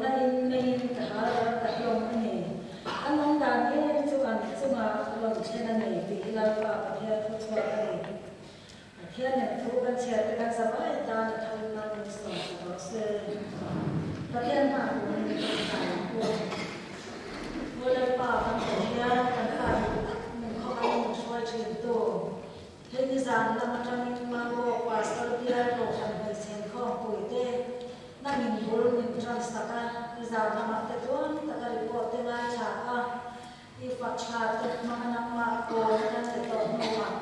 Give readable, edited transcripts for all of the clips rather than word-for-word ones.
na in meiin ka hal ral ta hlawm a ni. An awm dan ngei chu an chungah rawn thlen a ni tih hi Lalpa Pathian thu chhuak a ni. Pathian nen thu kan chhiar te kan zavai tan a tharin nan min sawm ta rawh se. Pathian hma turin min rawn kai ang u. Aw Lalpa kan Pathian, kan pa duh tak min khawngaihin min hruai thin tu. Hei nizan lam atangin Mangawk Pastor Bial Kohhran Hmeichhe Inkhawmpui te nangin bul min tan sak a, nizan lamah te tluang taka report te ngaithla a, I fa tha te hmang nangmah kawl kan ti tawh hnuah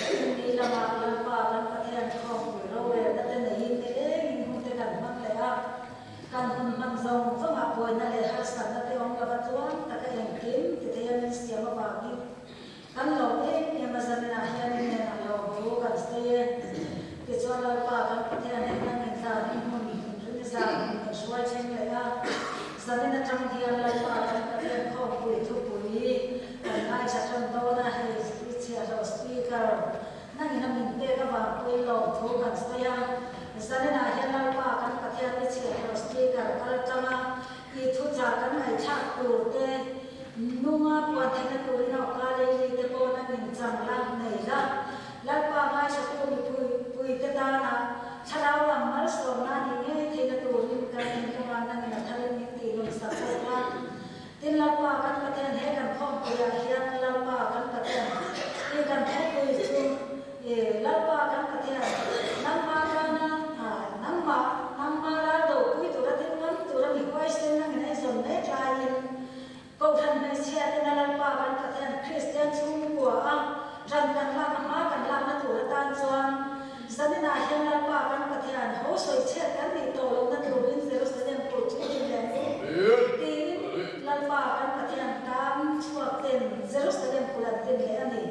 chumi lamah Lalpa kan Pathian khawmpui rorelna te neiin nilengin hun te kan hmang leh a, kan hun hman zawng zawngah buaina leh harsatna te awm lova tluang taka engkim ti theia min siam avangin kan lo em em a zaninah hian i hnenah lawmthu kan sawi e. Tichuan Lalpa kan Pathian hi nangin zan hi hmun rin zan min kan hruai thleng leh a, zanin atang hian Lalpa kan Pathian khawmpui thupui kan ngaithla tan dawn a, hei i chhiahhlawh speaker nangin a min pek avang pawhin lawmthu kan sawi a, zaninah hian Lalpa kan Pathian i chhiahhlawh speaker kal tanga i thuchah kan ngaihthlak tur te nunga puan theihna turin awka leili te pawh nangin chang la nei la. Lalpa ngaihsatu mipui puite tana thlarau lam malsawmna a nih ngei theihna turin kan thinlunga nangin a tharin min tih lun sak bawk a. Tin, Lalpa kan Pathian he kan khawmpuiah hian Lalpa kan Pathian i kan thupui chu i Lalpa kan Pathian nangma tana nangmah nangma ral dopui tura thil ngam tura mi huaisen nangin ei zawn mek laiin Kohhran hmeichhia ten a Lalpa kan Pathian Kristian chhungkua a ran kan lak a hma kan lakna tur atan chuan zaninah hian Lalpa kan Pathian ho sawi chhiat kan nih tawh lohna turin Jerusalem tur chu din leh ang u tiin Lalpa kan Pathian tan chhuak ten Jerusalem kulh an din leh a ni.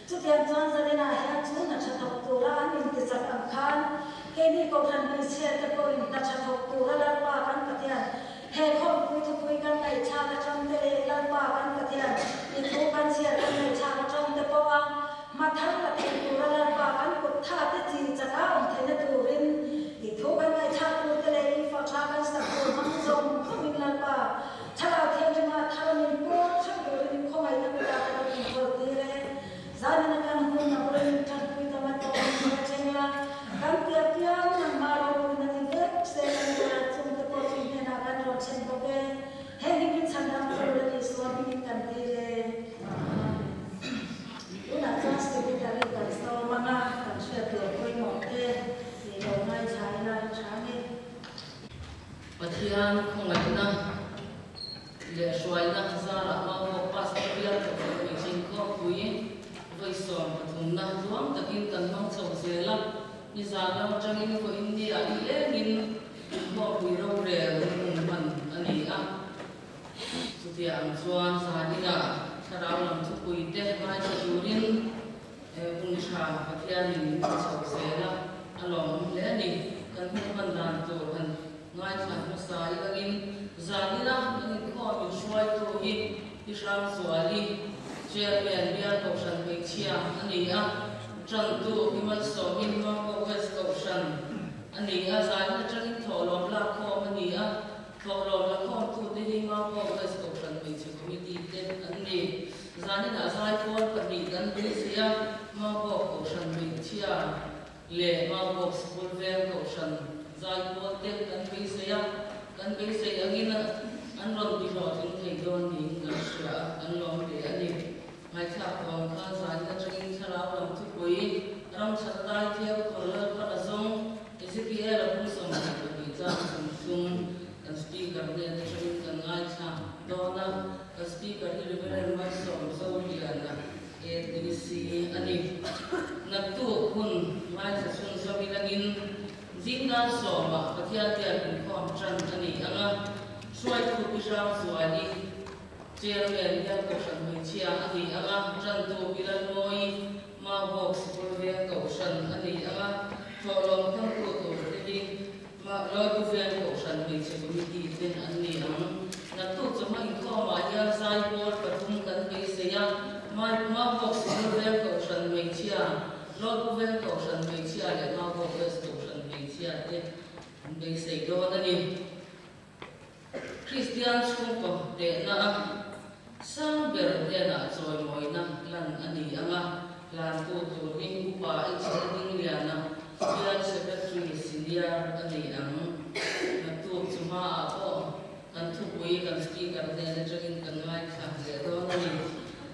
Chutiang chuan zaninah hian chu hna tha thawk tura an intichak ang khan keini Kohhran hmeichhia te pawhin hna tha thawk tura Lalpa kan Pathian he khawmpui thupui kan ngaihthlak atang te leh Lalpa kan Pathian i thu kan chhiar kan ngaihthlak atang te pawha hma thar la thei tura Lalpa kan kut tha te chi chaka awm theihna turin i thu kan ngaihthlak tur te leh i fahthla kan sak tur hmang zawng zawngin Lalpa Thlarau Thianghlimah thar min pawr theuh turin i khawngaihna kutah ka rawn inhawl tir e. Zanina kan hun a bawlin tanpui tam a tawng in ka thleng a, kan piah piang nangmah ropuina ni vek se kan nia, chungte pawh chu i hnenah kan rawn thlen bawk e. Heng hi min chhan dam tur a ni, sual hmingin kan dil e. Amen. Tunah chuan Secretary kan sawm ang a, kan hriat tur pawimawh te i lo ngaithla ila tha a ni. Pathian khawngaihna leh hruaina zarah Mauhawk Pastor bial thawk leh hmeichhe inkhawmpui vawi 13na tluang takin kan hmang chho zel a, nizan lam atangin vawiin nia i lengin inkhawmpui rorel hun hman a ni a. Chutia ang chuan zan inah thlarau lam thupuite ngaithla turin hun tha Pathianin min pe chho zel a, a lawmawm hle a ni. Kan hun hman dan tur han ngaithla hmasa ilangin zan ila kan inkhawm min hruaitu hi Pi Hrangzuali, Chairman Bial Kohhran Hmeichhia a ni a, Tantu Pi Malsawmin Mangkok West Kohhran a ni a, zan in atangin thawhlawm lakkhawm a ni a, Thawhlawm la khawmtute hi Mangkok West Kohhran Hmeichhe Committee te an ni. Zaninah zaipawl pahnih kan beisei a, Mangkok Kohhran Hmeichhia leh Mangkok Sikul Veng Kohhran zaipawl te kan beisei a, kan beisei angin an rawn ti hlawhtling thei dawn niin kan hria a, kan lawm hle a ni. Ngaihthlak vang khan zanin atangin thlarau lam thupui ram chhan dai thiau tur Lalpan a zawng Ezekiel a pum 22 chang 30 kan speaker hnen atangin kan ngaithla dawn a, kan speaker hi Reverend Malsawm Zoliana ADC a ni. Naktuk hun ngaithla chhun zawm ilangin zing dar sawmah Pathian biak inkhawm tan a ni ang a, hruaitu Pi Hrangzuali, Chairman hian Kohhran hmeichhia a ni ang a, tantu Pi Lalmawi, Mauhawk Sikul Veng Kohhran a ni ang a, thawhlawm thangtu tur te hi Lawipu Veng Kohhran Hmeichhe Committee te an ni ang. Naktuk chawhma inkhawmah hian zaipawl pathum kan beisei a, Mauhawk Sikul Veng Kohhran Hmeichhia, Lawipu Veng Kohhran Hmeichhia leh Mauhawk West Kohhran Hmeichhia te an beisei dawn a ni. Kristian chhungkaw tehna a sang ber hnenah chawimawina lan a ni ang a, hlantu tur hi Upa HL Dingliana, Bial Secretary Senior a ni ang. Naktuk chu hmaah pawh kan thupui kan Speaker hnen atangin kan ngaithla leh dawn a ni.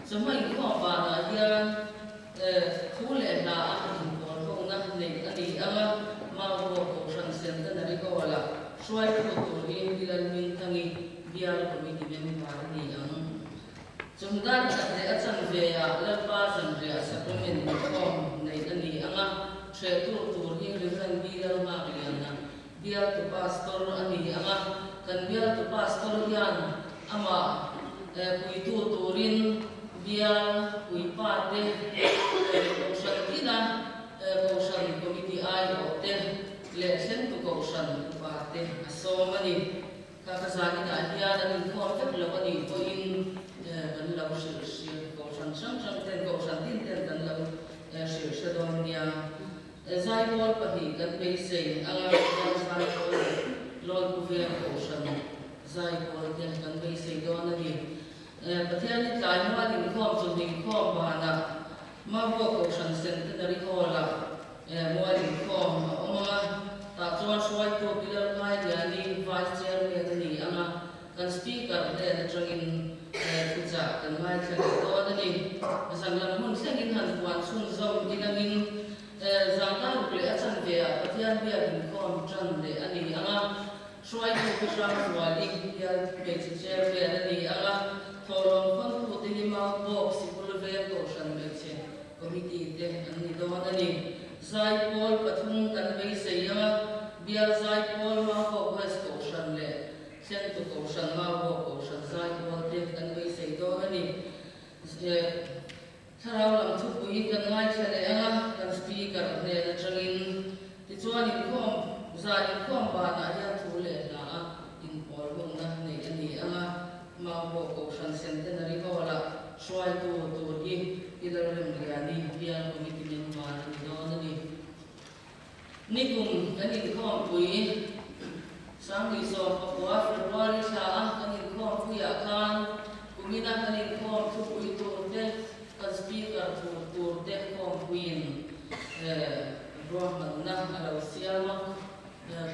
Chawhma inkhawm vanah hian thu leh hla a inpawl hona neih a ni ang a, Maubawk Kohhran Centenary Hall-ah hruaitu tur hi Bilal Hmingthangi Bial Committee member a ni ang. Chumdan khat leh a chanve ah Lalpa zanriah Sacrament inkhawm neih a ni ang a, hrehtur tur hi Rev. Bilal Nghakliana Bialtu Pastor a ni ang a, kan Bialtu Pastor hian amah puitu turin Bial puipa te, Kohhran tina Kohhran Committee aiawh te leh thlentu Kohhran upa te a sawm a ni. Kha ka zaninah hian an inkhawm vek lo a nih pawhin kan lo hrilh hria, Kohhran hrang hrang ten, Kohhran tin ten kan lo hrilh hre dawn nia. Zaipawl pahnih kan beisei anga chuan zaipawl leh Lawipu Veng Kohhran zaipawl te kan beisei dawn a ni. Pathian hi tlai mual inkhawm chu inkhawm banah Mavua Kohhran Centenary Hall-ah mual inkhawm a awm anga, tah chuan hruaitu Pi Lalngailiani Vice Chairman a ni anga, Kan Speaker hnen atangin thuchah kan ngaithla leh dawn a ni. Zan lam hun thlengin han puan chhunzawm inangin zan ruk leh a chanve ah Pathian biak inkhawm tan leh a ni ang a, hruaitu Pi Hrangzuali bial hmeichhe chairman a ni ang a, thawhlawm khawntute hi Maubawk Sikul Veng Kohhran Hmeichhe Committee te an ni dawn a ni. Zaipawl pathum kan beisei ang a, bial Zaipawl Maubawk West Kohhran leh Thlentu Kohhran Maubawk Kohhran zaipawl te kan beisei dawn a ni. Thlarau lam thupui kan ngaithla leh ang a, kan Speaker hnen atangin. Tichuan inkhawm zan inkhawm banah hian thu leh hla a inpawl hunna neih a ni ang a, Maubawk Kohhran Centenary Hall-ah hruaitu tur hi Pi Lalremliani Bial Committee member a ni dawn a ni. Nikum kan inkhawmpui 2019 February thla a kan inkhawmpuiah khan kumina kan inkhawm thupui tur te, kan speaker tur tur te khawmpuiin ruahmanna a lo siam a,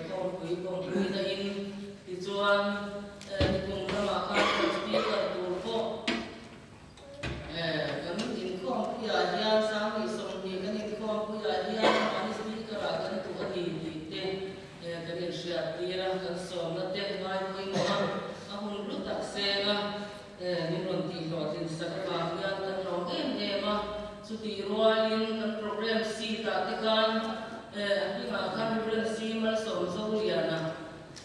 khawmpui khawmpuina in tichuan nikum lamah khan kan speaker tur pawh Kan inkhawmpuiah hian 2020 kan inkhawmpuiah hian mahni speaker-ah kan duh a ni tih te kan inhriat tir a, kan sawmna te ngai pawimawh a, a hun hlu tak seng a, min rawn tihhlawhtlin sak avang hian kan lawm em em a. Chutih rualin kan program seat-ah te khan a hmingah khan Reverend C. Malsawmzoliana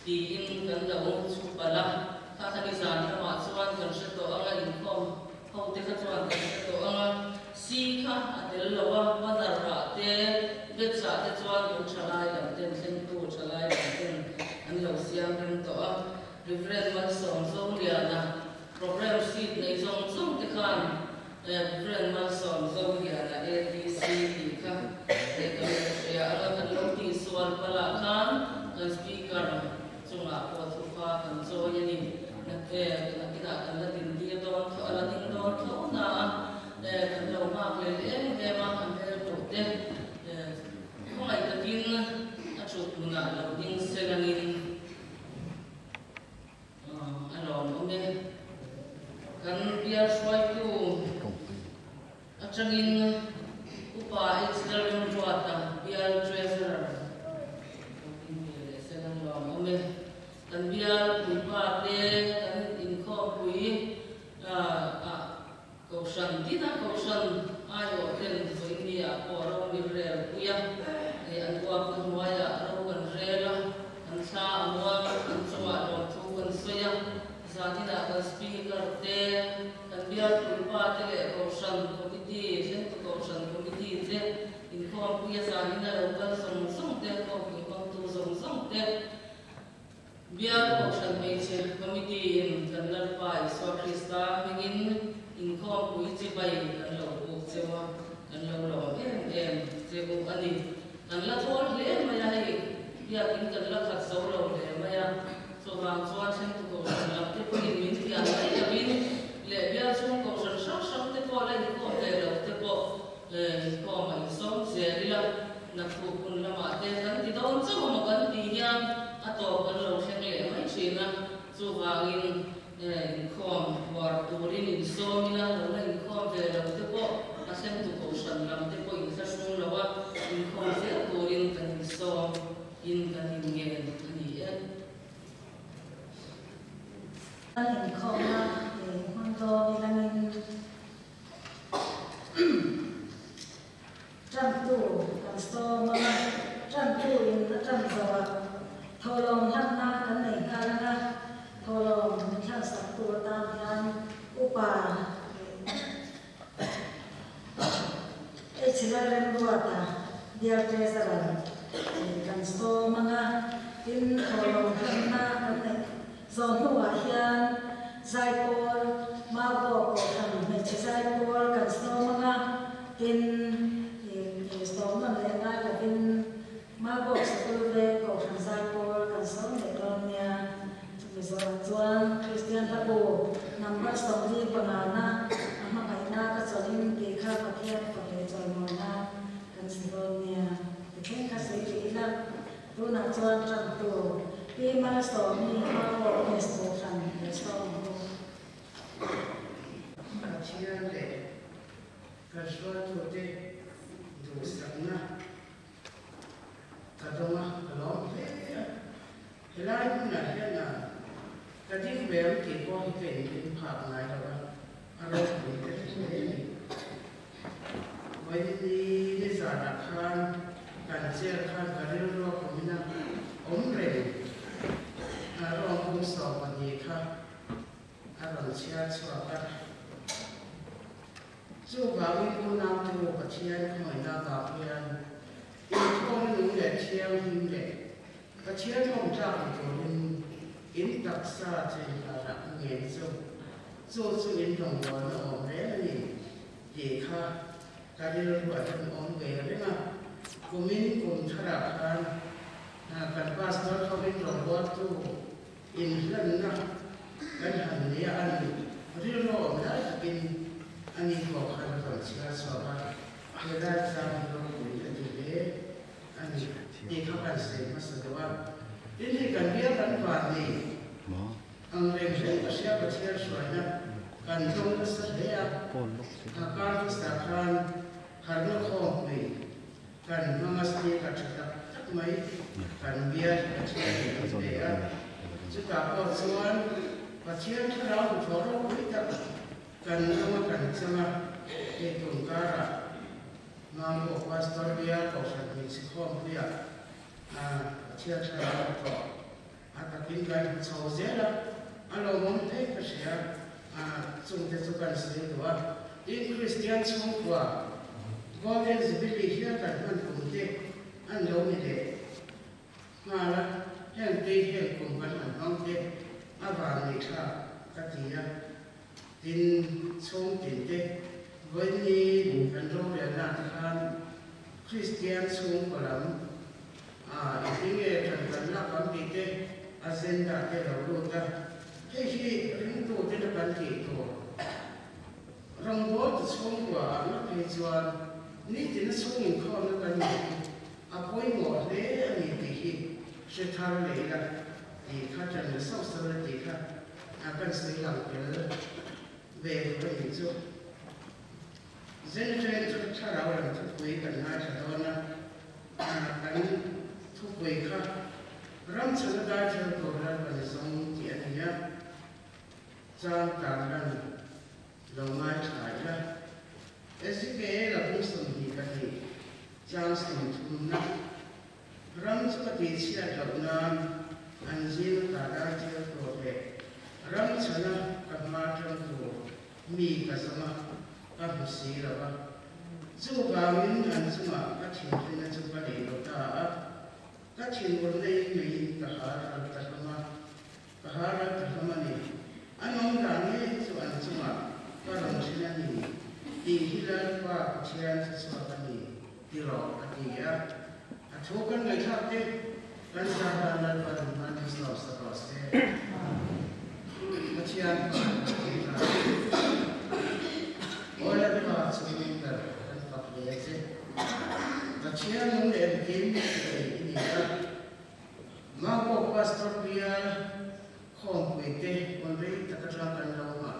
tiin kan lo chhu palh a, kha kha nizan lamah chuan kan hre tawh ang a, inkhawm ho te kha chuan kan hre tawh ang a, si kha a tel lo a, banner ah te, batch ah te chuan kan thalai lam ten thlengtu thalai lam ten an lo siam rem tawh a, Reverend Malsawmzoliana program sheet nei zawng zawng te khan Reverend Malsawmzoliana ADC tih kha leh kan lo hria ang a, kan lo tihsual palh ah khan kan speaker chungah pawh thufa kan chawi a ni. Nakinah kan la din tir dawn tho, a la ding dawn tho na a, kan lo nghak lel em em a, a hmel hmuh te khawngaih takin a thut hmunah lo ding sel angin. A lawmawm e. Kan bial hruaitu atangin Upa H. Lalremruata bial Treasurer in ve leh sel a lawmawm e. Kan bial puipa te kan inkhawmpui ah Kohhran tina Kohhran aiawh ten vawinia pawh ro min rel pui a, hei an uapna hnuaiah ro kan rel a, kan thla a muang, kan chungah lawmthu kan sawi a, zaninah kan Speaker te, kan bialpuipa te leh Kohhran Committee, thlengtu Kohhran Committee te inkhawmpui a zanina lo kal zawng zawng te, khawmpui hmangtu zawng zawng te, Bial Kohhran Hmeichhe Committee in kan Lalpa Isua Krista hmingin inkhawmpui chibai kan lo buk cheu a, kan lo lawm em em che u a ni. Kan la thawl hle mai a, hei biakin kan la khat zo lo hle mai a, chuvang chuan thlengtu Kohhran Chuvangin inkhawm uar turin insawm ila, lo la inkhawm ve lo te pawh a thlentu kohhran lam te pawh inthlahrung lo a, inkhawm zel turin kan insawm in kan inngen a ni e. Kan inkhawmna hmang dawn ilangin Ṭantu kan sawm ang a, ṭantu in a ṭan zo a, thawhlawm hlanna kan nei nghal ang a, thawhlawm min hlansak tu atan hian upa H Lalremruata Bial Treasurer kan sawm ang a, tin thawhlawm hlanna kan neih zawh hnuah hian Zaipawl, Maubawk Kohhran hmeichhe zaipawl kan sawm ang a, tin sawm nawn leh ngai lovin Maubawk Sikul Veng Kohhran zaipawl kan sawm leh dawn nia. Chumi zawhah chuan Kristian hlabu number 45 na a hmangaihna ka chawlhin tih kha Pathian fak leh chawlmawina kan si dawn nia. Tithleng kha sawi rih ila. Tunah chuan ṭantu Pi Malsawmi Maubawk West Kohhran leh Sawm hu. Pathian leh kan hruaitute duhsakna ka dawng a, ka lawm hle a. Helai hmunah hian a ka ding ve ang tih pawh hi ka inrin phak ngai lo a, a ropui ka ti hle a ni. Vawiin nizanah khan kan chair khan ka rilru a kumin a awm reng a, rawng kum 12 kha a rawn chhiar chhuak a. Chuvangin unaute u Pathian khawngaihna avang hian inkhawmna nung leh thianghlim leh Pathian lawmtlak ni turin in taksa cheinhlanah ka ngen chu, chu chu in rawngbawlna awm reng a ni tih kha ka rilruah hian awm ve reng a. Kumin kum tharah khan kan pastor hovin rawngbawltu inhlanna kan han nei a, an rilru awm lai takin a ni pawh khan a rawn chhiar chhuak a, helai tlang hi ropui a ti hle. A ni tih kha kan sawi hmasa deuh a. Tin hei kan bial kan van ni ang reng reng ka hria Pathian hruaina kan dawng nasa hle a. A kar hmasa khan harhna khawmpui kan hmang a speaker tha tak tak mai kan bial hi Pathian in min pe a. Chutah pawh chuan Pathian thlarau hnathawh ropui tak kan dawng a kan chang a hei tum karah Mamawh Pastor Bial Kohhran Hmeichhe Khawmpuiah Pathian thlarau a tawh a takin kan hmu chho zel a, a lawmawm thei ka hria a, chungte chu kan sawi duh a. Tin, Kristian chhungkua Golden Jubilee hial kan hman kum te an lo ni leh nghal a, heng te heng kum kan han hmang te a van nei tha ka ti a. Tin, chhung tin te, vawiin kan rorelna te khan Kristian chhungkaw lam ah engtin nge ṭan kan lak ang tih te agenda te lo lut a, hei hi ringtu te na kan tih tur. Rawngbawltu chhungkua ah na phei chuan nitina chhung inkhawmna kan neih hi a pawimawh hle a ni tih hi hre thar leh ila tih kha ṭan la sauh sauh ila tih kha A kan sawi lang tel ve tur a nih chu. Zenṭen chu thlarau lam thupui kan ngaithla dawn a, kan thupui kha ram chhana dai thil tur ral kan zawng tih a ni a, chang tan lan lo ngaithla ila. Ezekiel a bung 22 chang 30 na. Ram chu ka tihchhiat loh nan an zing ata dai thil tur leh ram chhana ka hma ṭang tur mi ka zawng a, ka hmu si lo a. Chuvangin an chungah ka thinrimna chu ka lei lo ta a, ka thinurna in meiin ka hal ral ta hlawm a, ka hal ral ta hlawm a ni. An awm dan ngei chu an chungah ka rawn ṭhen a ni tih hi Lalpa Pathian thuchhuak a ni. Ti rawh, a ti a. A thu kan ngaihthlak te kan zar dan Lalpa duh hman hi sawm sak rawh se. Pathian pa kan ti ta. Aw Lalpa chungin ber kan fak ve a che. Pathian nung leh engkim ti thei i ni a. Mangpawh Pastor Bial. Khawmpui te hun rei tak atang kan lo nghah.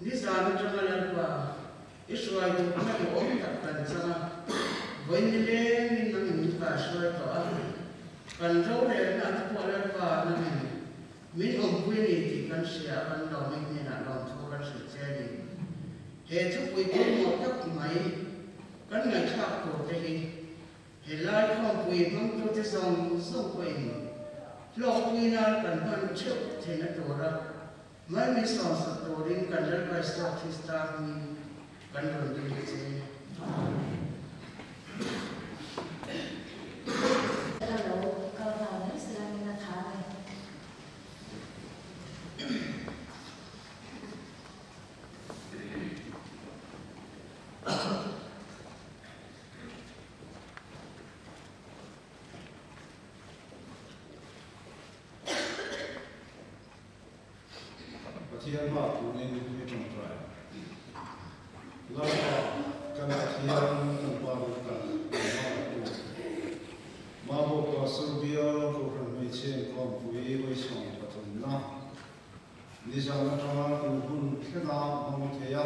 Nizan atanga Lalpa i hruai duhna duhawm tak kan chang a, vawi nilengin nangin min kaihruai tawh a, kan rorelna te pawh Lalpa nangin min awmpui a ni tih kan hria a, kan lawm i hnenah lawmthu kan hrilh che a ni. He thupui pawimawh tak mai kan ngaihthlak tur te hi Helai khawmpui hmangtute zawng zawng pawhin hlawkpui nan kan hman theuh theihna tura malmi sawmsak turin kan Lalpa Isua Krista hmingin kan rawn dil a che. Ka lo kal nghal mai siangin a tha a ni. Pathian hma tunin i tawngtai. Lalpa kan Pathian kan Pa ru tak kan hma tu. Mabawka Serbia Kohhran Hmeichhe Inkhawmpui vawi pathumna nizan atanga tun hun thlenga hmang thei a.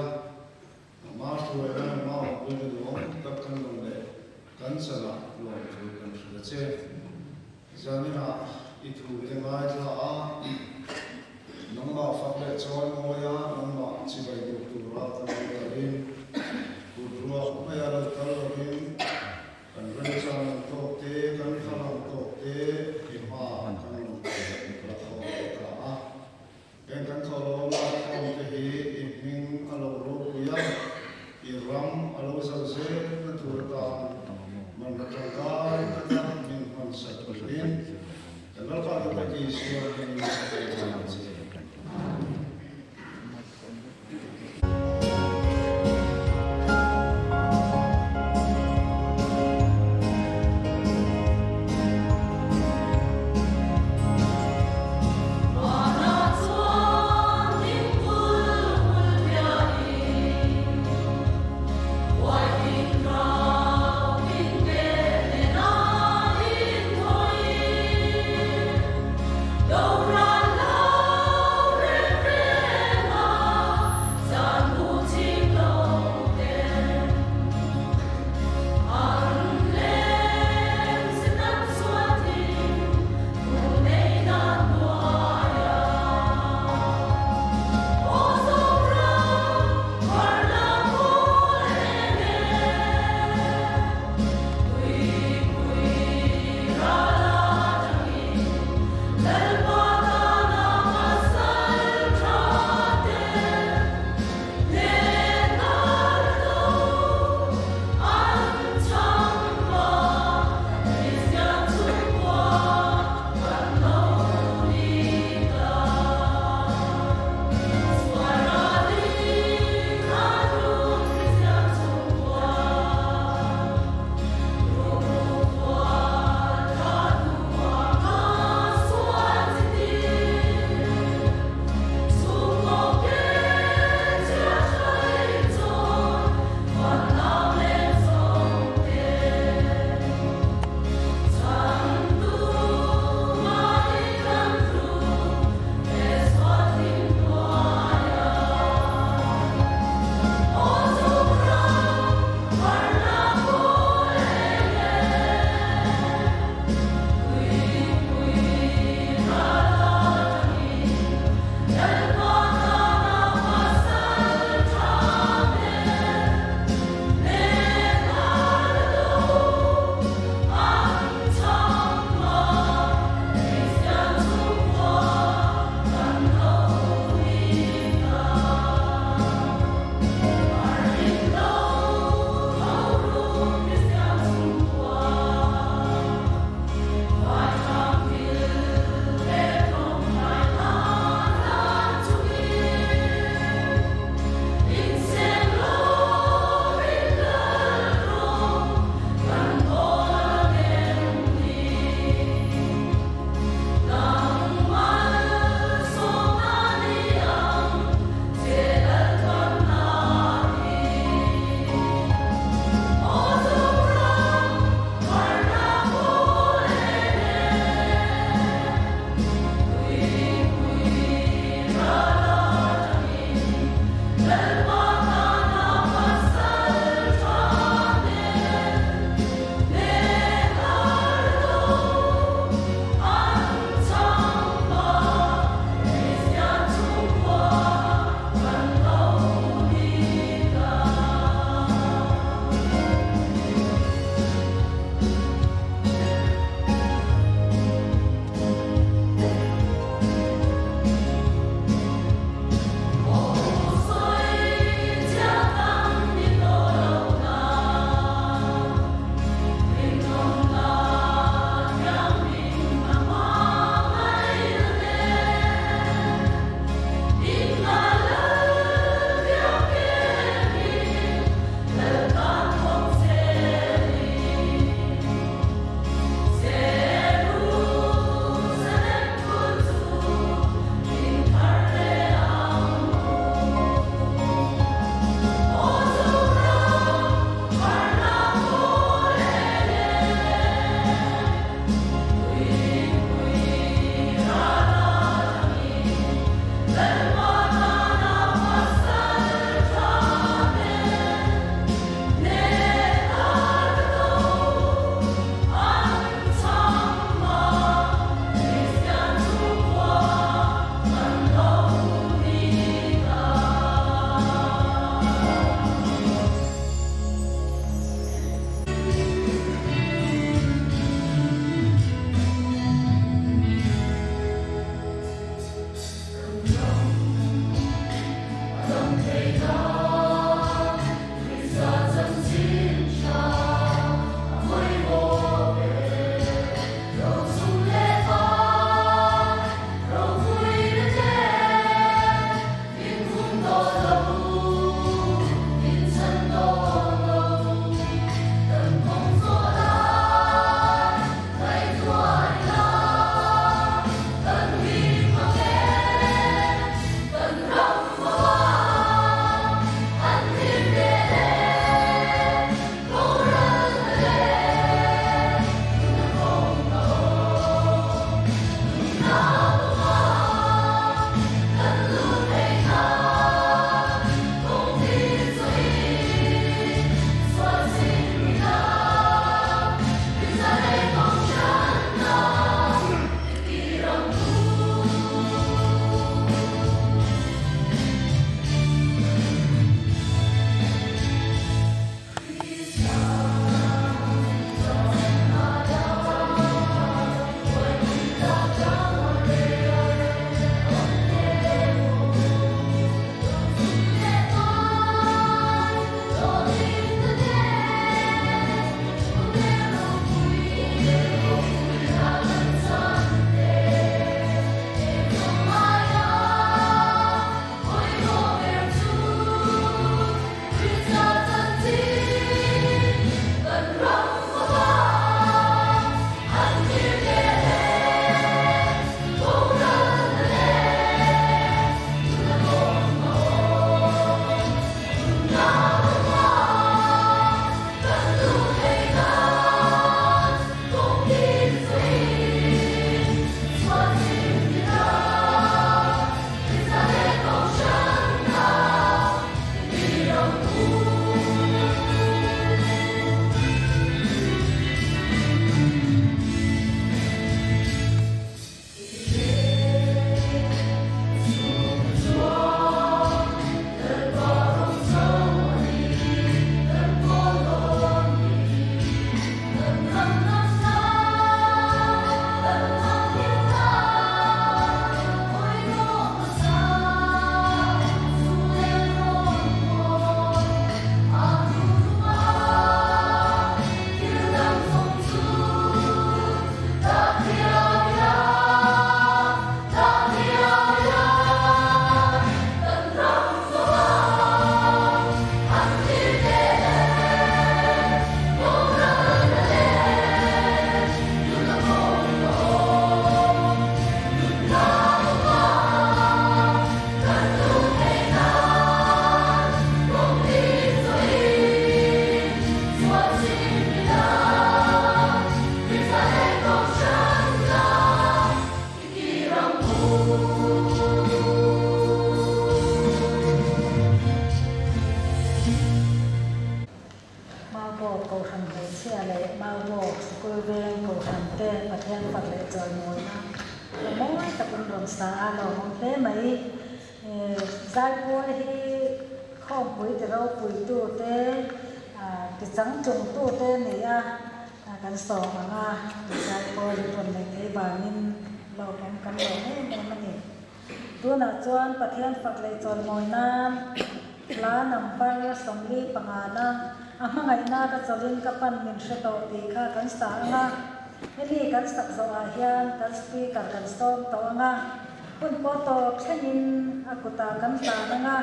Ma hruaina ma awmpuina duhawm tak kan rawn leh kan chanah lawmthu kan hrilh a che. Zaninah i thu te ngaithla a, nangmah fak leh chawi mawi a, nangmah chibai duh tura kan lo kalin, kut ruak maia lo kal lovin kan remchang ang tawk te, kan phal ang tawk te i hma kan rawn la khawm ta a. Heng kan thawhlawm lak khawm te hi i hming a lo ropui a, i ram a lo zau zel na tur atan man la tangkai taka min hman sak turin kan Lalpa Duhtak Isua hmingin ka pe nghal che. Chuan Pathian fak leh chawimawi nan hla number 45 na a hmangaihna ka chawlin ka pan min hre tawh tih kha kan sa anga hemi kan sak zawhah hian kan speaker kan sawm tawh anga hun pawh tawp thlengin a kutah kan hlan anga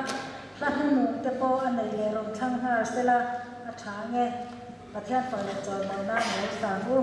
hla hnunung te pawh a nei leh rawn thlang nghal sela a tha nge Pathian fak leh chawimawi nan lo sang u.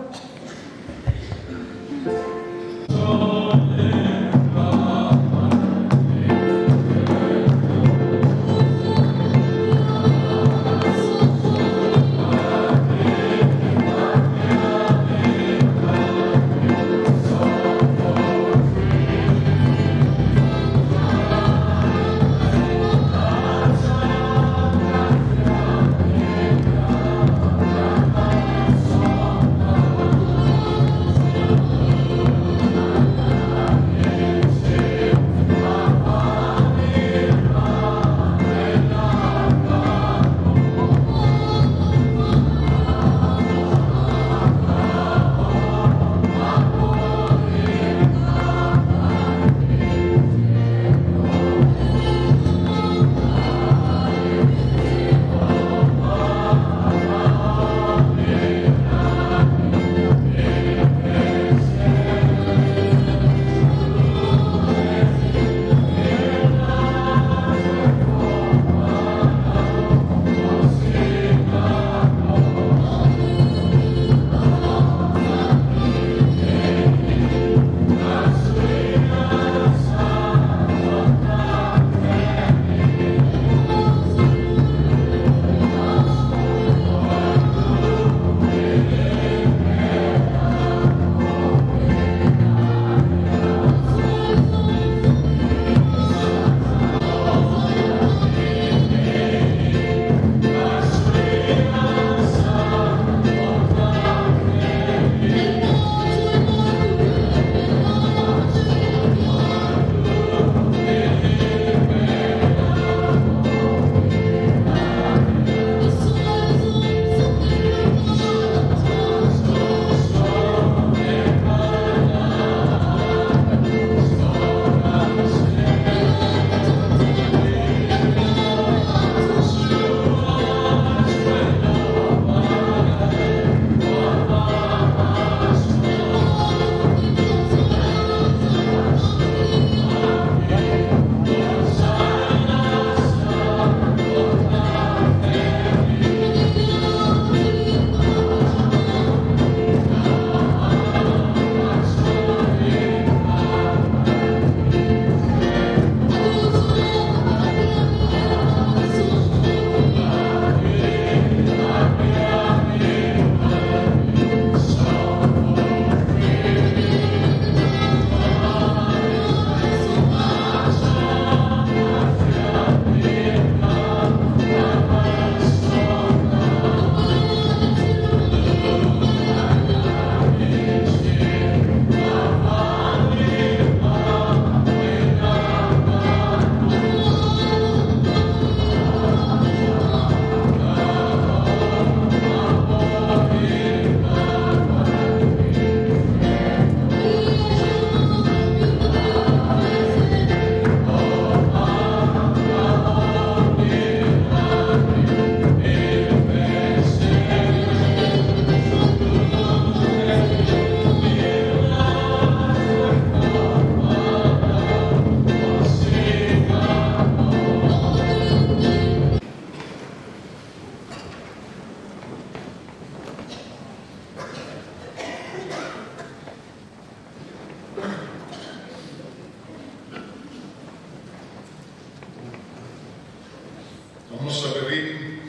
A hmasa berin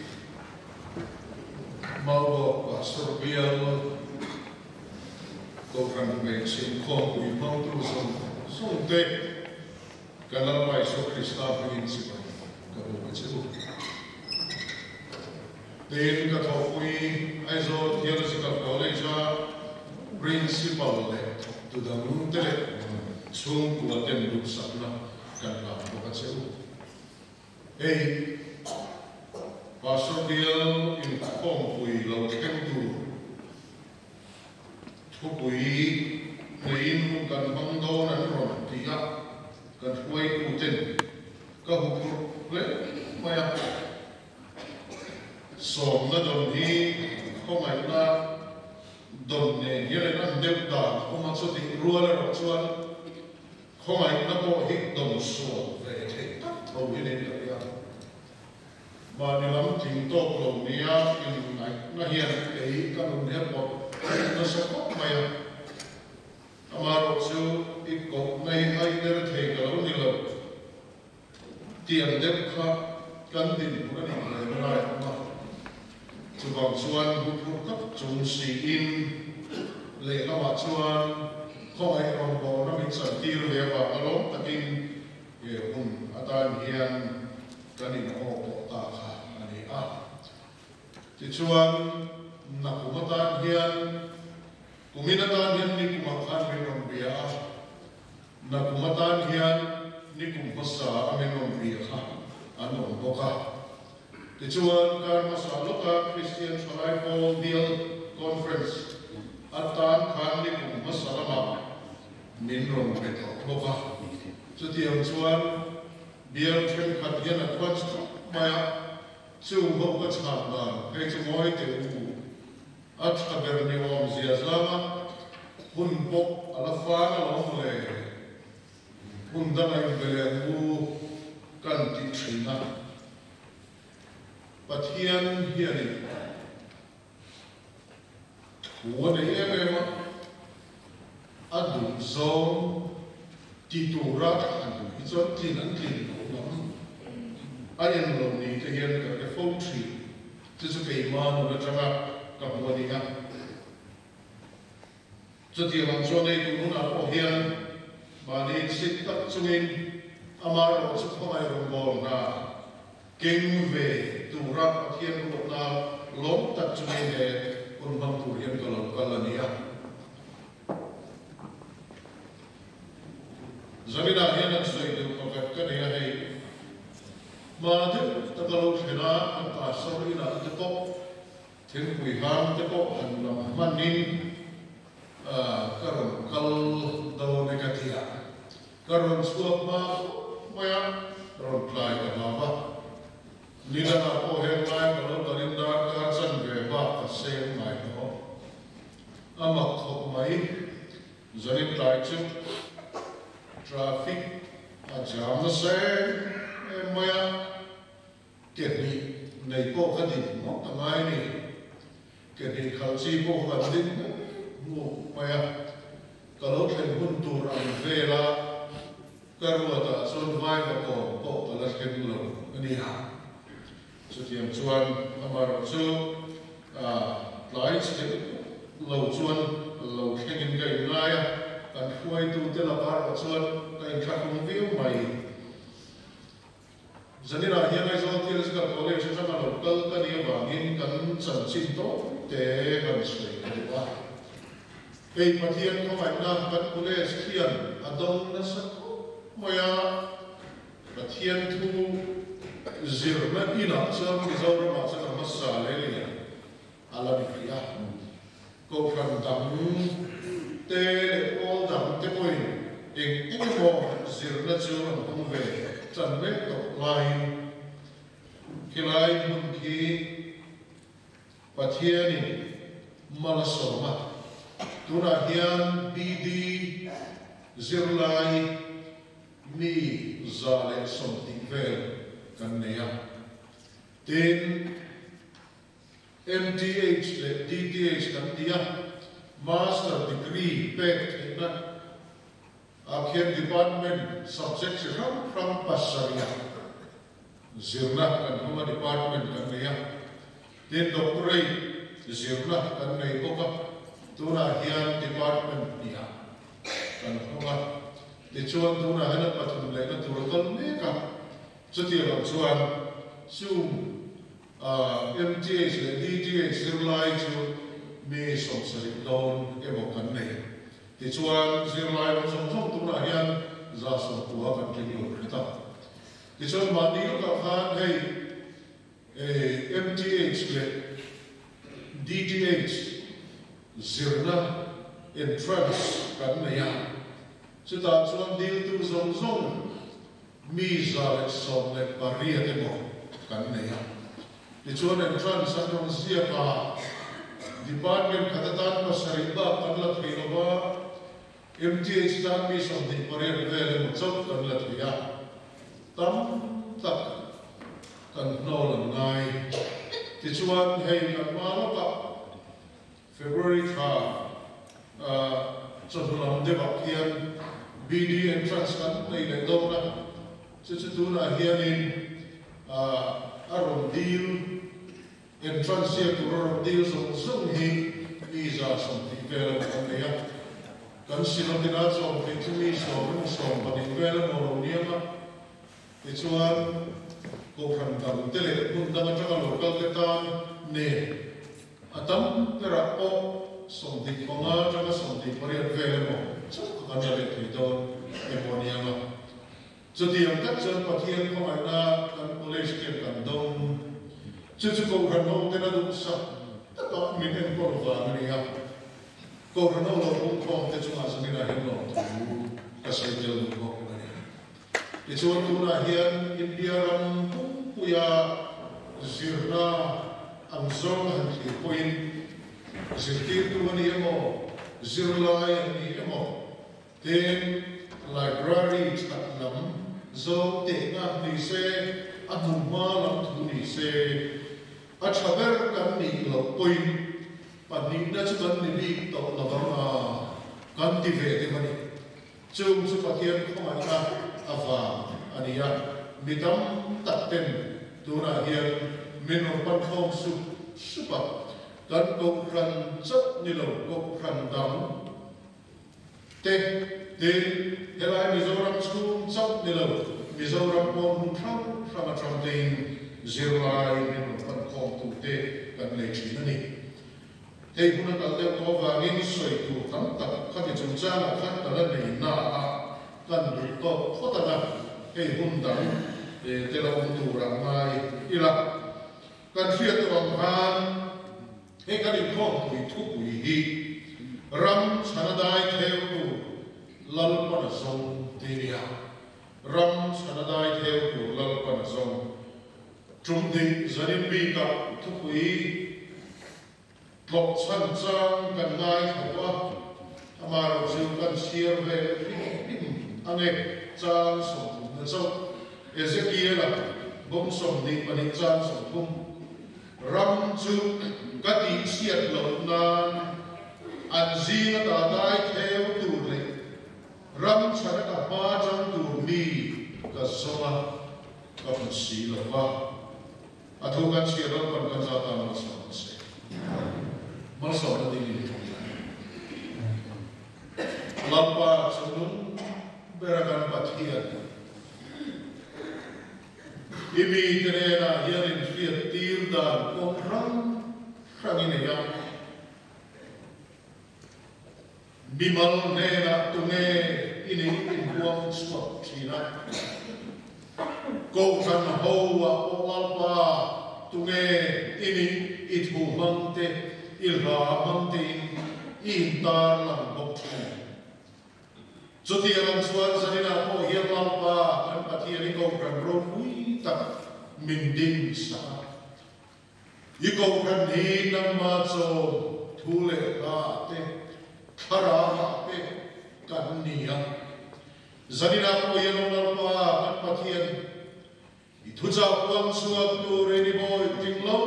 Maubawk Pastor Bial Kohhran Hmeichhe Inkhawmpui hmangtu zawng zawng te kan Lalpa Isua Krista hmingin chibai ka buk a che u. Tin, ka thawhpui Aizawl Theological College-a Principal leh thawktu dang te leh chhungkua ten duhsakna kan hlan bawk a che u. Hei, Pastor Bial inkhawmpui lo thleng tur thupui neiin hun kan hmang dawn an rawn ti a, kan hruaituten ka huphurh hle mai a. Sawmna dawn hi khawngaihna dawn nen hian in an deuh dan a awm a, chutih rual erawh chuan Khawngaihna pawh hi dawm sual ve theih tak tho hi niin ka hria. Mahni lam tling tawk lo nia inngaihna hian kei ka nun hi a pawt nasa khawp mai a. Amaherawh chu i kohna hi hai der thei ka lo ni lo tiang deuh kha kan dinhmun a nih ve na lai a awm a. Chuvang chuan huphurh tak chung siin lehlamah chuan khawngaih rawngbawlna min chantir ve avang alawm takin he hun atan hian kan inhaw pawh ta kha a ni a. Tichuan, nakum atan hian, kumin atan hian nikumah khan min rawn bia a, nakum atan hian nikum hmasa a min rawn bia kha an awm bawk a. Tichuan, kar hmasa lawka Kristian Thalai Pawl Bial Conference atan khan nikum hmasa lamah min rawn pe tawh bawk a. Chutiang chuan bial thenkhat hian advance khawp mai a, chung ho ka chhan dan phei chu ngawi teh u. A tha ber ni awm zia zanga hun pawh a la fan alawm le. Hmun danga inbe leh ang u kan tih thin a, Pathian hianin thu a nei em em a, a duh zawng ti tura thlan hi chuan tlin an tlin loh lam a en lo ni te hian ka hre fo thin. Chu chu keimah nun atanga ka hmu a ni a. Chutiang ang chuan ei tur hunah pawh hian mahni insit tak chungin amaherawh chu khawngaih rawngbâwl hna keng ve tura Pathian ruatna lawm tak chungin he hun hmang tur hian ka lo kal a ni a. Zaninah hian an sawi deuh pakhat ka nei a, hei hma deuh taka lo thlen a kan pastor inah te pawh Thingpui hang te pawh han lam hmanin ka rawn kal dawn e ka ti a, ka rawn chhuak hma khawp mai a, rawn tlai ta hlau a. Ni dangah pawh heng lai ka lo kalin darkar chanve bak ka seng ngai lo. A mak khawp mai, zanin tlai chu traffic a jam nasa em em mai a. Ke hnih nei pawh ka din ngawt a ngai ni. Ke hnih khalh chi pawh ka kan ding hmuk hmuk mai a. Ka lo thlen hun tur ang vela ka ruatah chuan vaiva kawm pawh ka la thleng lo a ni a. Chutiang chuan amaherawh chu tlai chhe lo chuan lo thlengin ka inngai a, kan hruaitute lakah erawh chuan ka inthlahrung viau mai. Zanirah hian Aizawl Theological College atanga lo kal ka nih avangin kan chanchin tawp te kan sawi ka duh a. Hei Pathian khawngaihna kan college khian a dawng nasa khawp mai a, Pathian thu zirna inah chuan Mizoramah chuan a hmasa leh lian a la ni rih a. Kohhran dang te leh pawl dang te pawhin eng eng emaw zirna chu an hmang ve tan mek tawh laiin khilai hmun khi Pathianin mal a sawm a, tunah hian BD zirlai mi 120 vel kan nei a, tin, MTH leh DTH kan ti a, Master degree pek theihna ah khian department subject chi hrang hrang pasarih a. Zirna kan hmang a, department kan nei a, tin doctorate zirna kan nei bawk a, tunah hian department hniah kan hmang a, tichuan tunah hian a pathum lehna tur a kal mek a, chutiang ang chuan chung MTH leh DTH zirlai chu mi 70 dawn emaw kan nei. Tichuan zirlai rawng zawng zawng tunah hian 190 kan tling lo hret a. Tichuan mahni lawkah khan hei MTH leh DTH zirna entrance kan nei a, chutah chuan diltu zawng zawng mi 118 emaw kan nei a. Tichuan entrance an rawn ziak a, department khat atan pasarih bak kan la thei lo va, MTH tan mi 28 vel emaw chauh kan la thei a, tam tak kan hnawl an ngai. Tichuan hei kan hma lawkah February thla chawhnu lam deuhah khian BD entrance kan nei leh dawn a, chu chu tunah hianin a rawn dil entrance ziak tur a rawn dil zawng zawng hi mi 120 vel emaw kan nei a, kan Synod-ina chawm theih chu mi 10 emaw 12 vel emaw lo niang a, tichuan kohhran dang te leh hmun dang atanga lo kal te tan nen a tam berah pawh 25 atanga 28 vel emaw chauh kan la leh thei dawn emaw niang a. Chutiang tak chuan Pathian khawngaihna kan college te kan dawng. Chu chu kohhran ho ten a duhsak takah min enkawl vang a ni a. Kohhran ho lo pungkhawm te chungah zaninah hian lawmthu ka sawi tel duh bawk a ni. Tichuan tunah hian India ram pumpuia zirna ang zawng a han thlir pawhin zirtirtu a ni emaw, zirlai an ni emaw, tin library that lam zawng tehna ni se, a hmunhma lam thu ni se, a tha ber kan nih loh pawhin pahnihna chu kan ni bik tawh lo vang a, kan ti ve deuh a ni. Chung chu Pathian khawngaihna avang a ni a, mi tam tak ten tunah hian min rawn pan khawm sup sup a, kan kohhran chauh ni lo kohhran dang te tin helai Mizoram chhung chauh ni lo Mizoram pawn hmun hrang hrang atang tein zirlai min rawn pan khawm tu te kan nei thin a ni. Hei hun a kal deuh tawh avangin sawi tur tam tak khati chungchangah khan ka la nei na a, kan duh tawk phawt ang a, hei hun dang te la awm turah ngai ila. Kan hriat tawh ang khan hei kan inkhawmpui thupui hi ram chhana dai theu tur Lalpana zawng ti nia. Ram chhana dai theu tur Lalpana zawng. Tum dik zanin bikah thupui tlawh chhan chang kan ngai tho a, amaherawh chu kan chhiar ve hrim hrim ange chang 30 na chauh. Ezekiel-a bawm 22 chang 30, Ram chu ka tihchhiat loh nan an zinga ta dai theu tur leh ram chhana ka hma chang tur mi ka zawng a, ka hmu si lo va. A thu kan chhiar Lalpan kan za ta malsawm ang se. Malsawmna ding in thawk lai. Lalpa chungnung bera kan Pathian i mi te nenah hian in hriat tir dan kawng hrang hrang i nei a. Mimal hnenah tunge i nih inhuam chhuak thin a? Kohhran ho ah pawh Lalpa tunge i nih i thu hmang te, i hla hmang tein i intar lang bawk thin. Chutiang ang chuan zaninah pawh hian Lalpa kan Pathian i kohhran ropui tak min ding sak a. I kohhran hi nangma chawm thu leh hla te, thlarau ah te kan ni a. Zaninah pawh hian aw Lalpa kan Pathian, i thuchah puang chhuak turin i bawi tling lo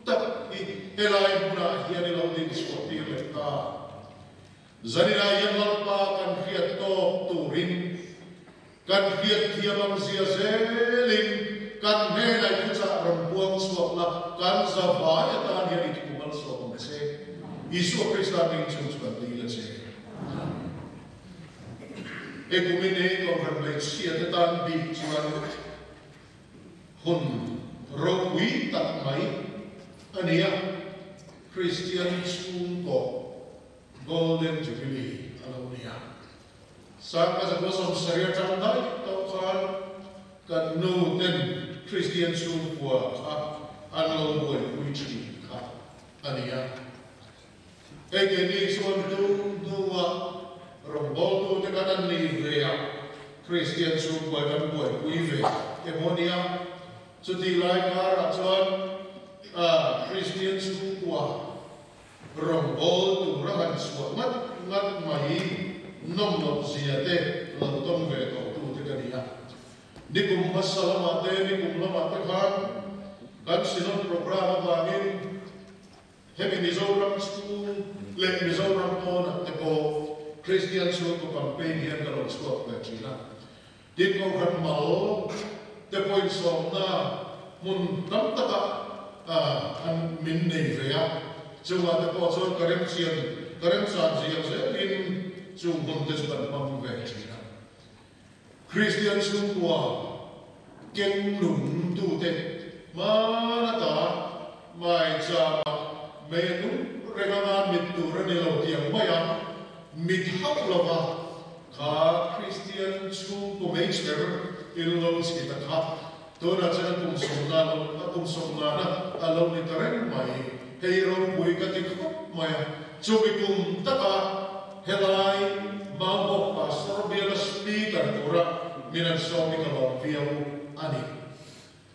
tak hi helai hmunah hian i lo din chhuah tir leh ta. Zaninah hian Lalpa kan hriat tawk turin kan hriat thiam ang zia zelin kan. Kan zavai atan hian i thu malsawm ang che. Isua Krista hming chung chu kan dil a che. Amen. Hei kumin hi Kohhran hmeichhia te tan bik chuan hun ropui tak mai a ni a, Kristian chhungkaw Golden Jubilee a lo ni a. Sangha zakua sawmsarih atang daih tawh khan kan nu ten Kristian chhungkua kha an lo buaipui thin kha a ni a. Hei keini chuan tum hnuah rawngbawltute kan an ni ve a, Kristian chhungkua kan buaipui ve emaw nia. Chutih lai karah chuan Kristian chhungkua Rawngbâwl tûra han chhuah ngat ngat mai nawm loh zia te lo tawng ve tawh tute ka ni a. Nikum hmasa lamah te, nikum lamah te khan kan Synod programme avangin hemi Mizoram chhung leh Mizoram pawnah te pawh Kristian chhungkaw campaign hian ka lo chhuak ve thin a. Tin, Kohhran mal te pawhin sawmna hmun tam takah an min nei ve a, chungah te pawh chuan ka remchian ka remchan ziak zelin chung hmun te chu kan hmang ve thin a. Kristian chhungkua keng nung tute hman ata maichama mei a nung reng anga mit tur a ni lo tiang mai a, mit hauh lova Kha Kristian chhungkaw meichher in lo chhi ta kha, tunah chuan a kum sawmna lo, a kum sawmngana a lo ni ta reng mai. Hei ropui ka ti khawp mai a, chumi kum taka helai Maubawk Pastor biala Speaker tura min an sawm hi ka lawm viau a ni.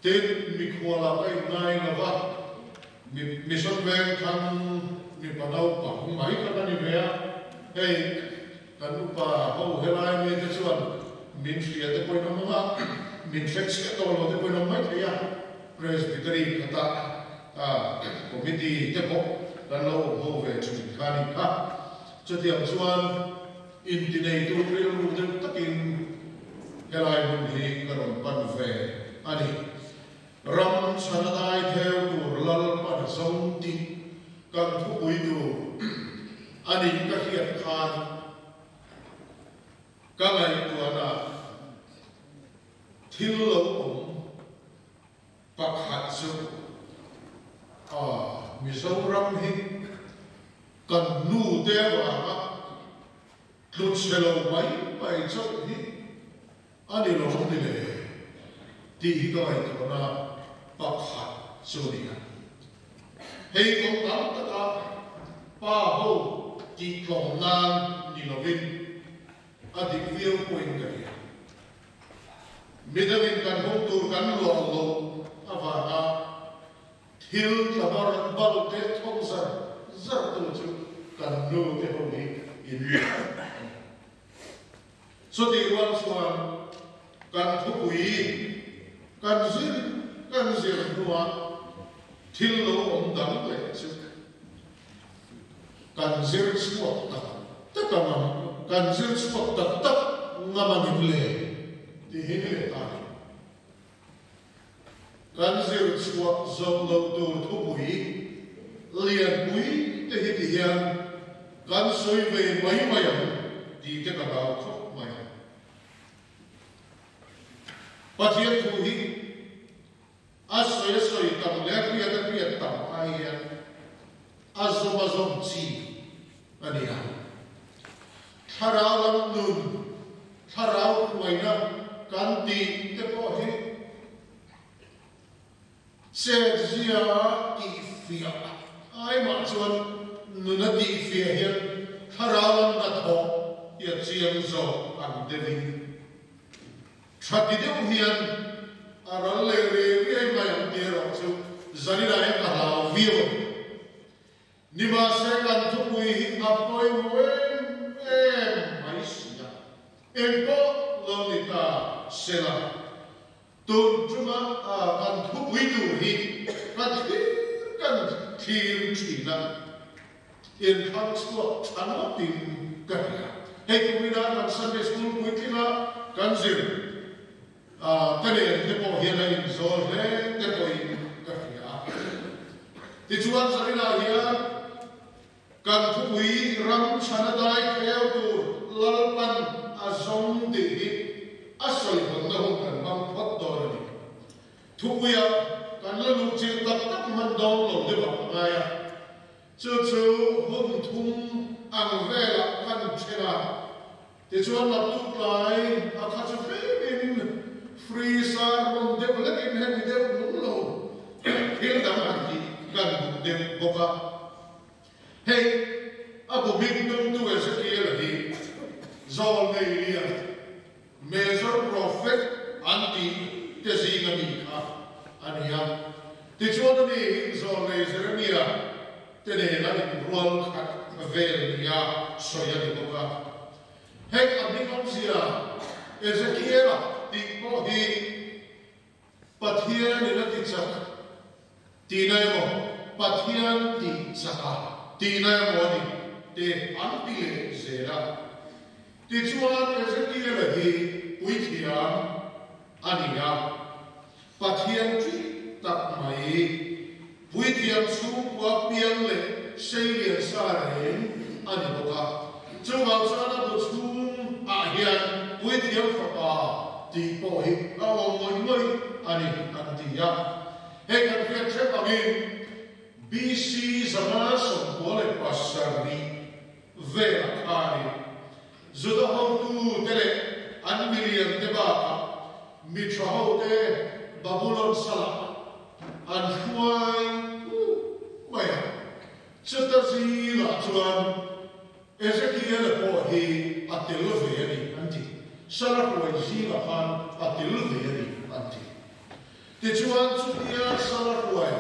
Tin, mikhualah ka inngai lo va, mi mission veng thlang mipa naupang mai kha ka ni ve a, hei kan upa ho helai mite chuan min hria te pawhin awm ang a, min hre chiah tawh lo te pawhin awm mai thei a, Presbytery khata committee te pawh kan lo awm ho ve thin kha a nih kha. Chutiang chuan intineitu rilru deuh takin helai hmun hi ka rawn pan ve a ni. Ram chhana dai theu tur Lalpan zo tih kan thupui tur a nih ka hriat khan ka ngaihtuahna thil lo awm Pakhat chu a Mizoram hi kan nu te avanga tlu chhe lo mai mai chauh hi a ni lo ni le tih hi ka ngaihtuahna pakhat chu a ni a. Hei kawng tam taka pa ho tih tlawm nan ni lovin a dik viau pawhin ka hria. Midangin kan hung tur kan luah loh avanga thil tla bar bal te thawk zar zar tu chu kan nu te ho hi in ni a ni. Chutih rual chuan kan thupui kan zir kan zir hnuah thil lo awm dang leh chu Kan zir chhuak tak tak ang ang, kan zir chhuak tak tak ngam a nim le tih hi ni leh ta ni. Kan zir chhuah zawh loh tur thupui lianpui te hi ti hian kan sawi ve mai mai ang tih te ka hlau khawp mai. Pathian thu hi A sawi a sawi tam leh a hriat a hriat tam ai hian a zawm a zawm chi a ni a. Thlarau lam nun, thlarau hruaina kan tih te pawh hi chetzia a tihfiah ai mah chuan nun a tihfiah hian thlarau lam hnathawh hi a chiang zawk ang deuhin Tha ti deuh hian a ral leh riai riai mai ang tih erawh chu zaninah hian ka hlau viau a ni. Nimahse kan thupui hi a pawimawh em em mai si a, engpawh lo ni ta sela, tun tuma kan thupui tur hi ka thlir kan thlir thin a, inthlang chhuak tha nawtin ka hria. Hei kumina kan Sunday School puitlinga kan zir ka nen te pawh hian a inzawl hle te pawhin ka hria. Tichuan zaninah hian kan thupui ram chhana dai kheu tur Lalpan a zawng tih hi a sawi hawnna hun kan hmang phawt dawn a ni. Thupuia kan la luh chilh tak tak hman dawn lo deuh a ngai a. Chu chu hun thum ang velah kan then a. Tichuan naktuk tlai a kha chu hrimin free sermon deuh hlekin hemi deuh nung lo thil dang han tih kan duh deuh bawk a. Hei a bu hming tumtu Ezekiel-a hi zawl nei lian Major Prophet an tih te zinga mi kha a ni a. Tichuan ani hi zawl nei Jeremia te nena inrual khat vel nia sawi a ni bawk a. Heng a hming awmzia Ezekiel-a tih pawh hi Pathianin a ti chak tihna emaw, Pathian tih chaka tihna emaw a ni te an ti leh zel a. Tichuan Ezekiel-a hi puithiam a ni a, Pathian ṭih tak mai, puithiam chhungkua piang leh seilian sa reng a ni bawk a. Chuvang chuan a bu chhung ah hian puithiam fapa tih pawh hi a awm ngawih ngawih a ni an ti a. Hei kan hriat hrep angin BC 597 velah khanin Juda hotu te leh an milian te bakah mi tha ho te Babulon salah an hruai uk mai a. Chuta zilah chuan Ezekiel-a pawh hi a tel ve a ni an ti. Sala hruai zingah khan a tel ve a ni an ti. Tichuan chutia Sala hruai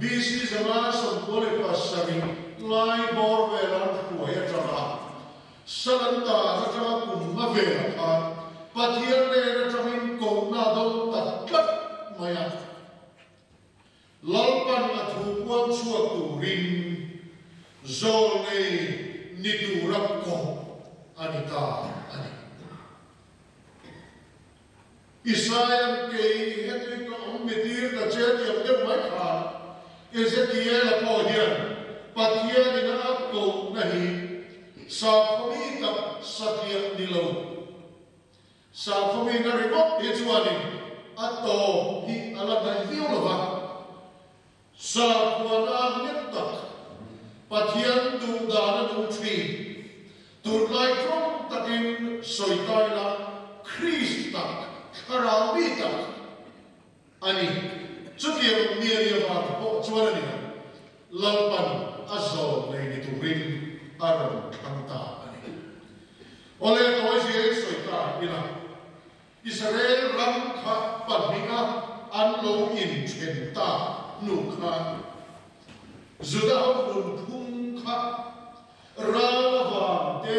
BC 597 lai bawr vela an hruai atanga Salan dan atanga kum nga velah khan Pathian nen atangin kohna a dawng ta tlat mai a. Lalpan a thu puang chhuak turin zawl nei ni tura koh a ni ta a ni. Isaiah kei heti ka awm mi tir ta che tiang deuh mai khan Ezekiel-a pawh hian Pathianin a kohna hi sakhawmi tak satliah ni lo. Sakhawmi na ringawt hi chuanin a tawp hi a la hnaih viau lo va. Sakhuana nghet tak Pathian duh dan a nung thin. Tunlai tlawm takin sawi ta ila Krist tak, thlarau mi tak a ni. Chutiang mi a nih avang pawh chuan a ni ang, Lalpan a zawn nei ni turin a rawn thlang ta a ni. Awle tawi zia in sawi ta ila. Israel ram kha pahniha an lo inthen tak hnu khan Juda ho nunphung kha ral avang te,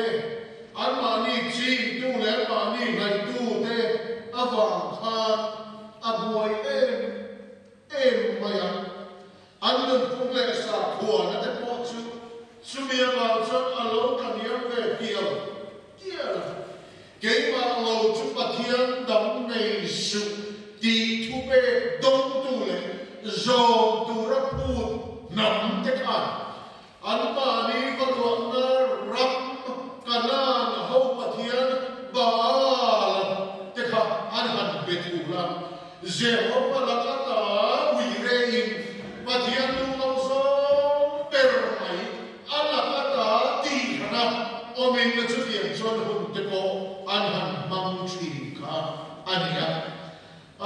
anmahni chingtu leh anmahni ngaihtu te avang khan a buai em em mai a. An nunphung leh sakhuana te pawh chu chumi avang chuan a lo tlaniam ve tial tial a. Keimah lo chu Pathian dang nei suh tih thu pek dawngtu leh zawm tura phut hnam te khan anmahni va luahna ram Kanaan ho Pathian Baal te kha an han be thul a. Jehova laka ta ui rein Pathian duh lo zawng ber mai a laka ta tih hran a awmin na chutiang chuan hun te pawh an han hmang thin kha a ni a. A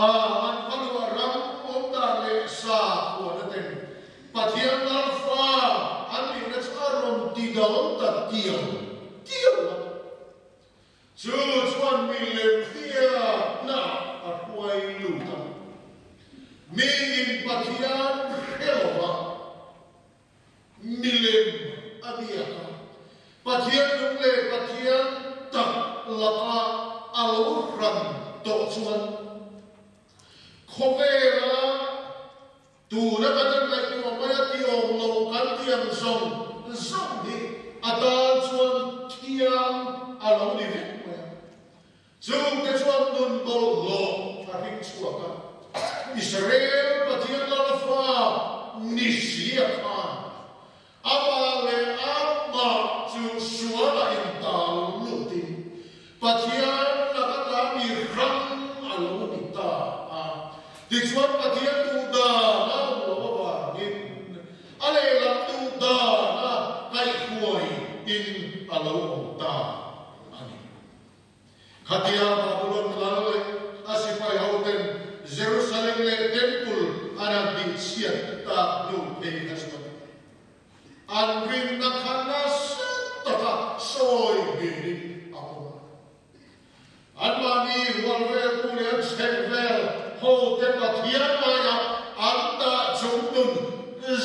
an hmaluah ram awm dan leh sa khuana ten Pathian Lalfa an nihna chu a rawn ti dal ta tial tial a. Chu chuan mi lem biakna a hruai lut a, miin Pathian hre lova milem a biak a, Pathian nung leh Pathian tak laka a lo hran tawh chuan khawvela Tuna kan an ngaihtuah mai a ti awm lo kan ti ang zawng zawng hi a tan chuan thiang a lo ni vek mai a. Chungte chuan nun bawlhhlawh a hring chhuak a, Israel Pathian Lalfa ni si a kha. Tichuan Pathian duh dan a awm loh avangin a lehlam duh dan a kaihhruai in a lo awm ta a ni. Khatia Babulon lal leh a sipai hoten Jerusalem leh Temple an han tihchhiat tak hnu phei kha chuan an rinna kha nasa taka sawi ngeiin a awm a. Anmahni hual veltu leh an chhek vel hote Pathian laia an dah chung nun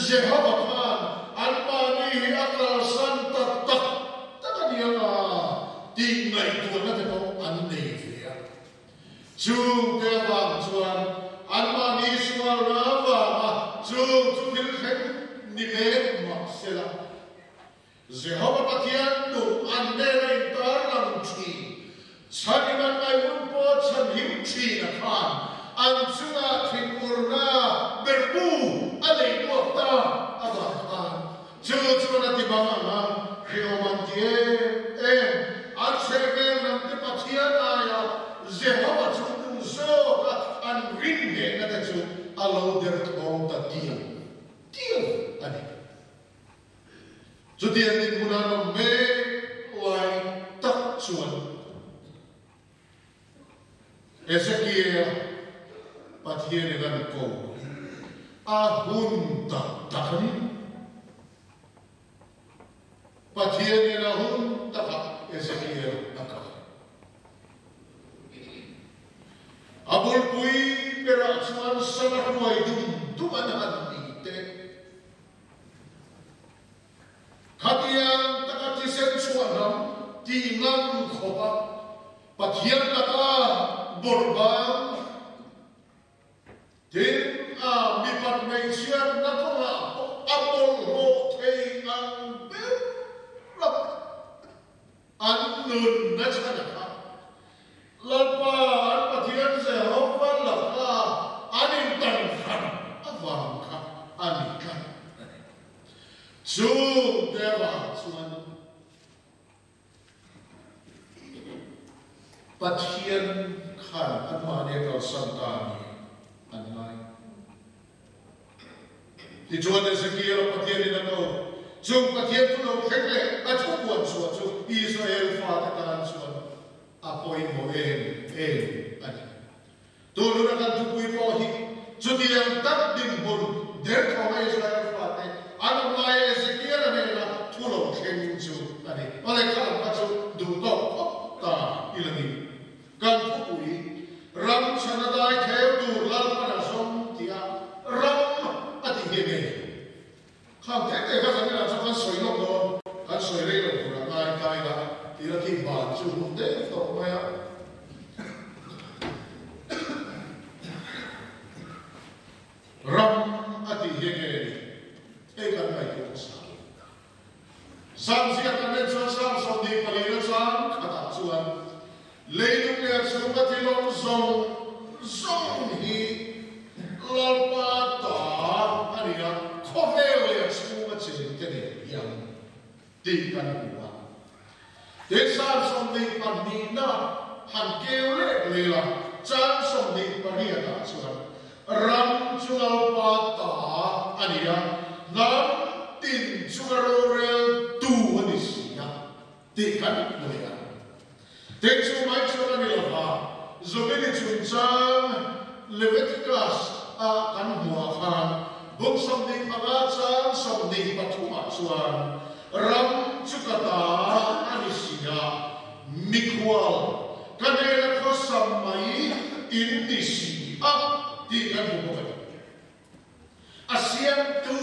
Jehova khan anmahni hi a kalsan ta tak tak a ni anga tih ngaihtuahna te pawh an nei ve a. Chungte avang chuan anmahni sualna avanga chung chu thil thleng ni mek mah sela, Jehova Pathian duh an nena intar lang thin. Chhan in an ngaih hun pawh chhan him thin a khan an chungah thinurna berhbu a nei buak ta avang khan chu chuan a ti bang ang a, hrehawm an ti em em. An chhehvel lam te Pathian aia Jehova chu duh zawka an rin hnehna te chu a lo derthawng ta tiang tiang a ni. Chutiang dinhmun an awm mek lai tak chuan Ezekiel Pathianin an ko hi a hun tak tak a ni. Pathianin a hun takah Ezekiel a kal. A bulpui berah chuan sana hruai dum dum an han ni teh. Khatiang taka thisen chhuah hnam tih ngam khawpa Pathian laka bawrh bang tin a mipat hmeichhiatna kawngah pawh a bawlhhlawh thei ang ber a an nunna chhan a kha. Lalpa an Pathian Jehova laka an intan hran avang kha a ni tlat a ni. Chungte avang chuan Pathian khan anmahni a kalsan ta a ni an ngai. Tichuan Ezekiel-a Pathianin a ko, Chung Pathian thu lo thleng leh a thu puan chhuah chu Israel fate tan chuan a pawimawh em em a ni. Tun huna kan thupui pawh hi chutiang tak dinhmun derthawnga Israel fate an awm laia Ezekiel-a hnena thu lo thleng chu a ni. Awle kha lam kha chu duh tawk phawt ta i la ni. Kan thupui, ram chhan a dai theu tur Lalpan a zawng tia ram a ti nghe nghe. Khang teh teh kha kan inah chuan kan sawi lawk dawn, kan sawi rei lo turah ngai ta ila tih la khi ban chu hun deuh tawh mai a. Ram a ti nghe nghe ni, hei kan ngaihtuah hmasa. Zan ziak kan en chuan Sam 24 na chang khatah chuan leilung leh a chhunga thil awm zawng zawng hi Lalpa ta a ni a, khawvel leh a chhunga chengte nen hian tih kan hmu a. Tin, Sam 22 na han keu leh leh a, chang 28 ah chuan Ram chu Lalpa ta a ni a, hnam tin chunga rorel tu a ni si a tih kan hmu leh a. Tin, chu mai chuan a ni lo va, Zubili chungchang Leviticus a kan hmuh ah khan buk 25 chang 23 ah chuan ram chu ka ta a ni si a, Mikhual, ka hnena khawsam mai in ni si a tih kan hmu bawk a ni. A siamtu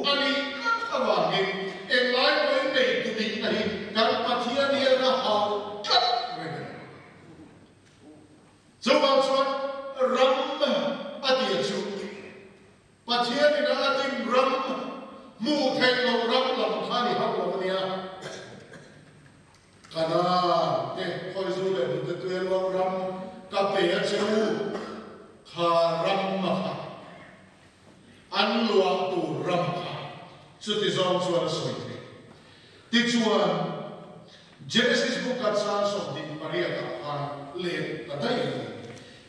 a nih tlat avangin englai pawhin neitu nihna hi kan Pathian hian a hauh tlat reng a ni. Chuvang chuan ram a tia chu Pathianin a din ram, hmuh theih loh ram lam kha a ni hauh lo a nia. Kanaan te, Khawizu leh Hnute Tuialuang ram ka pe a che u, kha ram a kha, an luah tur ram kha, chuti zawng chuan a sawi thei. Tichuan, Genesis book a chang 28 ah khan let ta daih a ni.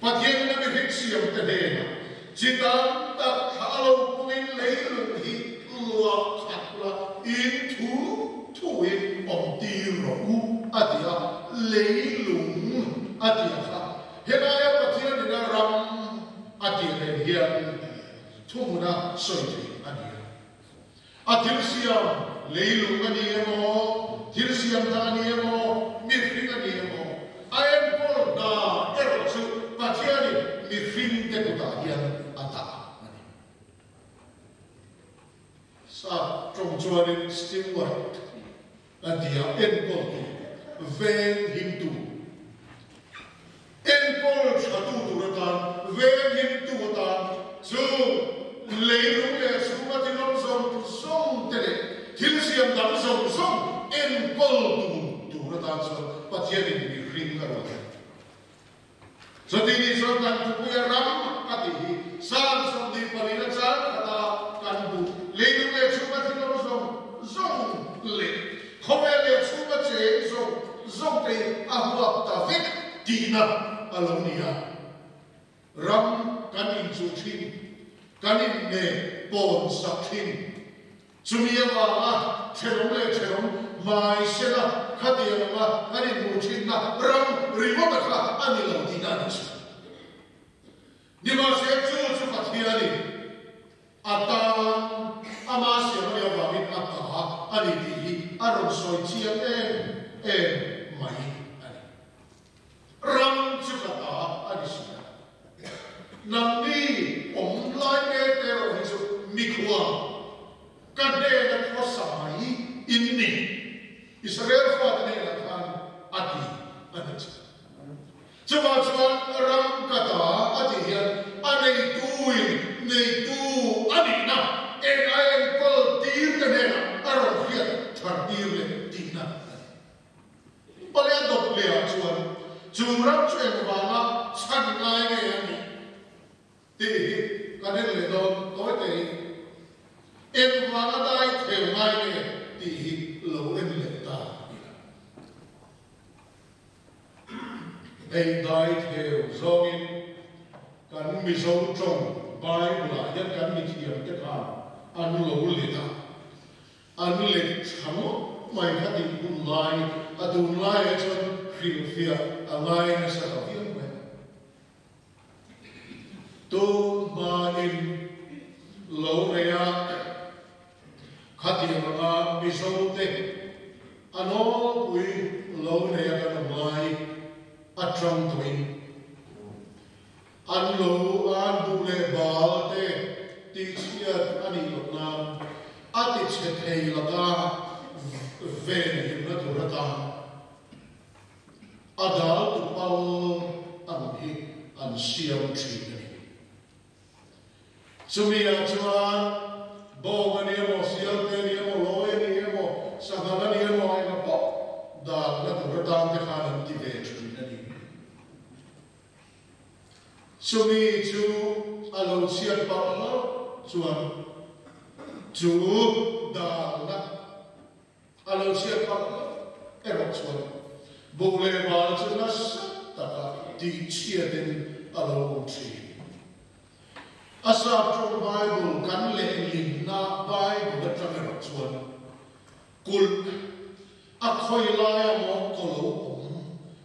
Pathianin a mihring siam te hnenah. Chi tam tak thla lo pungin leilung hi luah khat la in thu thuin awm tir rawh u a ti a, leilung a ti a kha. Helaia Pathian ina ram a tih nen hian thuhmuna sawi theih a ni a. A thil siam leilung a ni emaw, thil siam dang a ni emaw, mihring a ni emaw, a enkawl hna erawh chu Pathianin mihringte kutah hian a dah a ni. Sap tawng chuanin steward a ti a, enkawltu, venghimtu. Enkawl thatu tur atan, venghimtu atan chu leilung leh chhunga thil awm zawng zawng te leh thil siam dang zawng zawng enkawl tur tur atan chuan Pathianin mihring a ruat a. Chuti ni chuan kan thupuia ram a tih hi Psalm 24 chang khata kan hmuh leilung leh chhunga thil awm zawng zawng leh khawvel leh chhunga cheng zawng zawng te hi a huap ta vek tihna a lo ni a. Ram kan inchuh thin, kan inne pawn sak thin. Chumi avanga thenawm leh thenawm hmai sena khatiang anga kan inhmuh thinna ram ringawt a kha a ni lo tihna a ni chu. Nimahse chu chu Pathianin a tan ama siam a nih avangin a ta a ni tih hi a rawn sawi chiang em em mai a ni. Ram chu ka ta a ni si a. Nangni awm lai mek te erawh hi chu mikhua ka hnena khawsa mai in ni, Israel fate hnenah khan a ti a ni chu. Chuvang chuan ram ka ta a tih hian a neituin neitu a nihna eng a enkawl tir te hnenah a rawn hriat thar tir leh tihna a ni. Pale a dawp leh ah chuan chu ram chu engvanga chhan ngai nge a nih tih hi kan en leh dawn tawi tein engvanga dai theu ngai nge tih hi lo en leh ta ila. Hei dai theu zawngin kan Mizo tawng Bible ah hian kan mithiam te khan an lo let a. An let tha ngawt mai kha tih hun lai a tunlaiah chuan hrilhfiah a ngai nasa ta viau mai. Tun hmain lo nei a, khatiang anga Mizote a nawlpui lo nei a kan awm lai atang tawhin An lo an duh leh bal te tihchhiat a nih loh nan a tichhe thei laka venhimna tur atan a dal tu pal ang hi an siam thin a ni. Chumi ah chuan bawng a ni emaw, sial te a ni emaw, lawi a ni emaw, sanghal a ni emaw engah pawh dalna tur atan te khan an ti ve thin a ni. Chumi chu a lo chhiat palh hlauh chuan chu dalna a lo chhiat palh hlauh erawh chuan buh leh bal chu nasa taka tihchhiatin a lo awm thin. A sap tawng Bible kan lehlinna Bible atang erawh chuan kulh a khawi laia maw kaw lo awm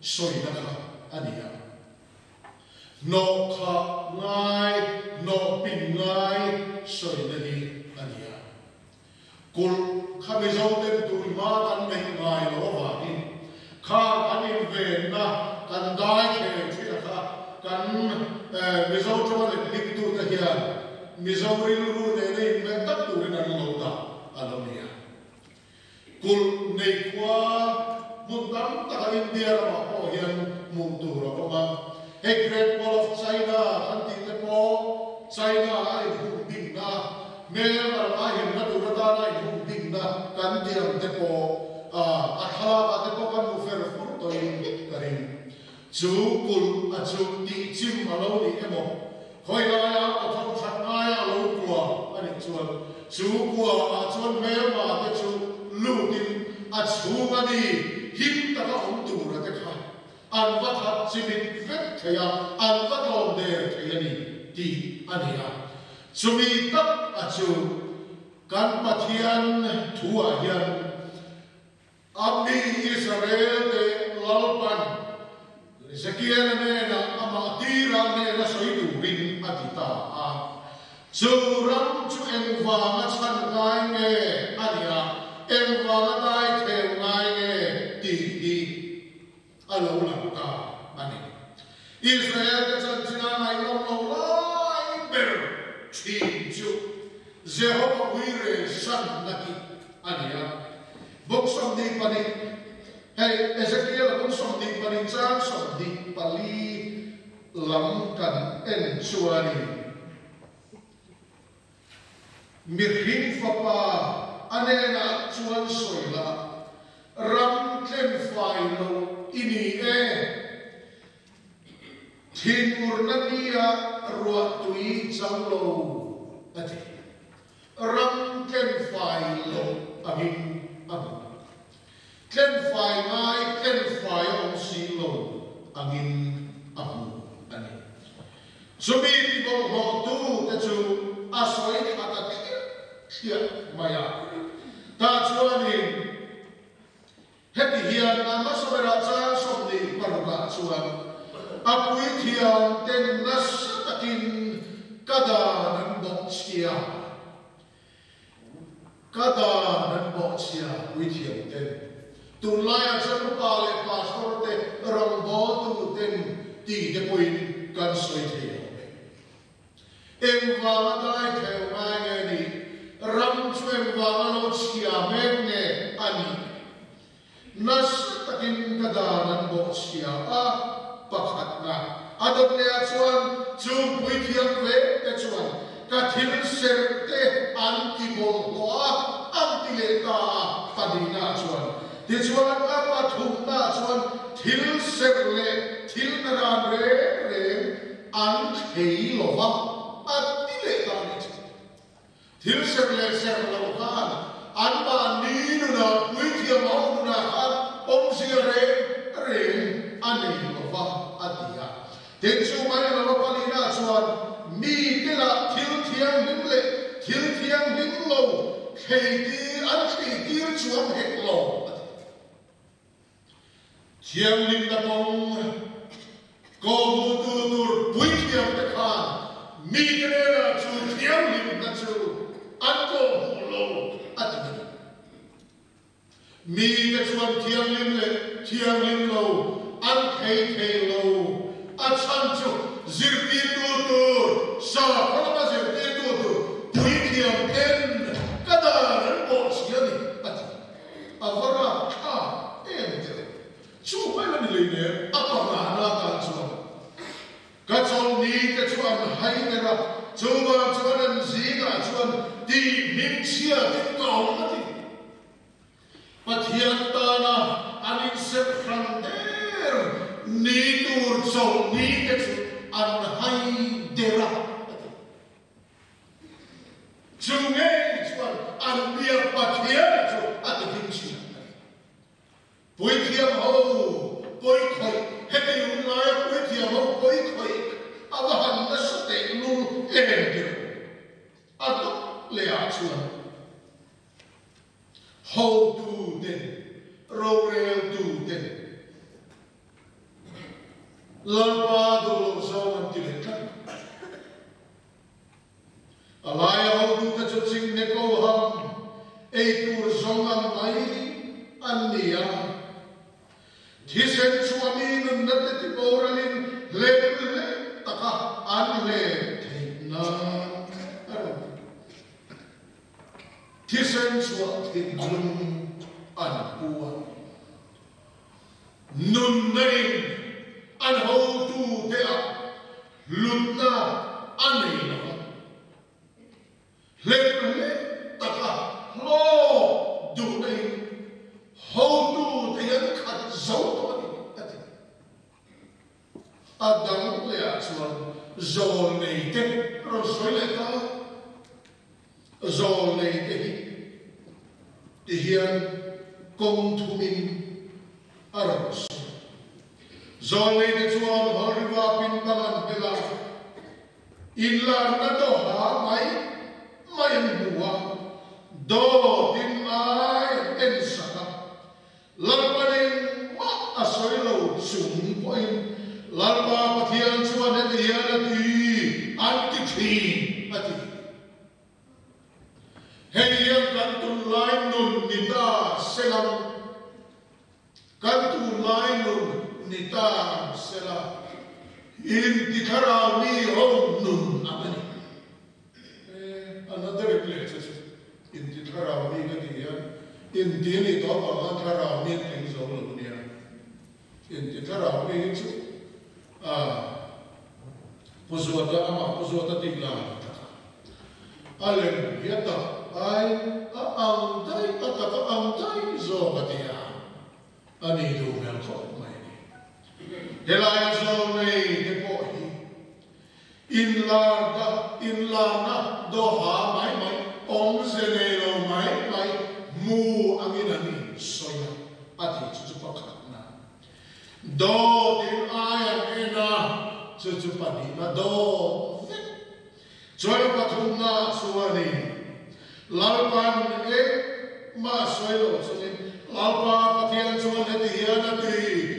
sawina kha a ni a. Hnawh kha ngai, hnawh pin ngai sawina hi a ni a. Kulh kha Mizo ten tun hma kan neih ngai lo avangin kha kan invenna kan dai thler thin a kha kan Mizo tawnga letlingtute hian Mizo rilru nena inmeh tak turin an lo dah a lo ni a. Kulh nei khua hmun tam taka India ramah pawh hian hmuh tur a awm a. Hei Great Wall of China kan tih te pawh China a inhung bingna, hmel a himna tur atana inhung bingna kan tih ang te pawh a thlalakah te pawh kan hmu fer fur tawhin ka ring. Chu kulh a chu tih chim a lo nih emaw, khawi laia aw tho that ngaia a lo kua a nih chuan, chu kua ah chuan hmelma te chu lutin a chhung a mi him taka awm tur a te kha an va that chimit vek thei a, an va tlawm der thei a ni. tih a ni a. Chumi tak a chu kan Pathian thuah hian a mi Israel te Lalpan Ezekiel-a hnenah amah tirah hnena sawi turin a ti ta a. Chu ram chu engvanga chhan ngai nge a nih a, engvanga dai theu ngai nge tih hi a lo lang ta a ni. Israel-te chanchin a ngaihnawm lo lai ber thin chu Jehova uire sanna hi a ni a. Bawk 24, hei Ezekiel-a bawk 22 chang 24 lam kan en chuanin, Mihring fapa a hnenah chuan sawi la, ram tlen fai lo i ni e. Thinurna nia ruah tui chang lo a ti. Ram tlen fai lo angin a hmu. Tlen fai ngai tlen fai a awm si lo angin a hmu a ni. Chumi ti bawlhhlawhtu te chu a sawi thla ta thliah thliah mai a. Tah chuanin heti hian a hmasa berah chang 26 ah chuan a puithiam ten nasa takin ka dan an bawhchhia. Ka dan an bawhchhia puithiam ten. Tunlaiah chuan upa leh pastor te rawngbawltu ten tih te pawhin kan sawi thei lo e. Engvanga dai theu ngai nge nih? Ram chu engvanga lo chhia mek nge a nih? Nasa takin ka dan an bawhchhia a, pakhatna a dawt leh ah chuan chung puithiam ve te chuan ka thil serh te an ti bawlhhlawh a, an ti leh ta a, pahnihna ah chuan. Tichuan a pathumna ah chuan thil serh leh thil na dan reng reng an thlei lo va, a ti leh ta a nih chu. Thil serh leh serh loh khan anmahni nunah, puithiam ho nunah khan awmzia reng reng a nei lo va, a ti a. Tin, chu mai lova palina chuan mite lah thil thianghlim leh thil thianghlim lo thleitir an thleitir chuang hek lo, a ti. Thianghlimna kawng kawhhmuhtu tur puithiam te khan mite hnenah chu thianghlimna chu an kawhhmuh lo a ti a ni. Mite chuan thianghlim leh thianghlim lo an thei thei lo, a chhan chu zirtirtu tur, sakhaw lama zirtirtu tur puithiam ten ka dan an bawhchhi a ni, a ti. A va rap thlak em deuh. Chu mai la ni lei nen a pangana atan chuan ka chawlhni te chu an hai der a, chuvang chuan an zingah chuan tih hmingchhia tin ka awm a ti. Pathian tana an inserh hran der ni tur chawlhni te chu an hai der a, a ti. Chu ngei chuan an biak Pathian chu a ti hlim thin a ni. Puithiam ho pawi khawih, heti hun laia puithiam ho pawi khawih a va han nasa teh lul em deuh. A dawt leh ah chuan hotu ten, roreltu ten Lalpa duh loh zawng an ti leh tlat mai. A laia hotute chu chingne ko ham ei tur zawng ang mai an ni a. Thisen chu a mi nunna te ti boralin hlep hlep taka an hlep theih nan a rawn ti. Thisen chhuah thinlung an pu a. Nunna in an hotute ah hlutna a nei lo a, hlep hlep taka hlawk duhna in hotute hi an khat zo tawh a ni, a ti. A dang leh ah chuan zawl nei te rawn sawi leh ta a, zawl nei te hi ti hian kawng thumin a rawn sawi. Zawl nei te chuan Hall River pin bang an bel a. Inlarna dawha mai mai an hmu a, dawtin ai an en sak a. Lalpan engmah a sawi lo chung pawhin Lalpa Pathian chuan heti hian a ti, an ti thin, a ti. Hei hian kan tunlai nun ni ta selang. Kan tunlai nun ni ta ang sela, inti thlarau mi ho nun ang a ni. Another leh chu chu inti thlarau mi ka tih hian inti a nih tawh avang khan thlarau mi an tling zo lo nia. Inti thlarau mi hi chu a Pu Zuata amah Pu Zuata tih dan tak a a lem hi a tak ai a ang daih a tak a ang daih zawk a ti a, a nih duh hmel khawp mai a ni. Helaia zawng nei te pawh hi inlar da inlarna dawha mai mai awmze nei lo mai mai hmu angin an insawi a, a tih chu chu pakhatna. Dawt in ai an en a, chu chu pahnihna dawt vek. Chuan a pathumna chuanin Lalpan engmah sawi lo chungin Lalpa Pathian chuan heti hian a ti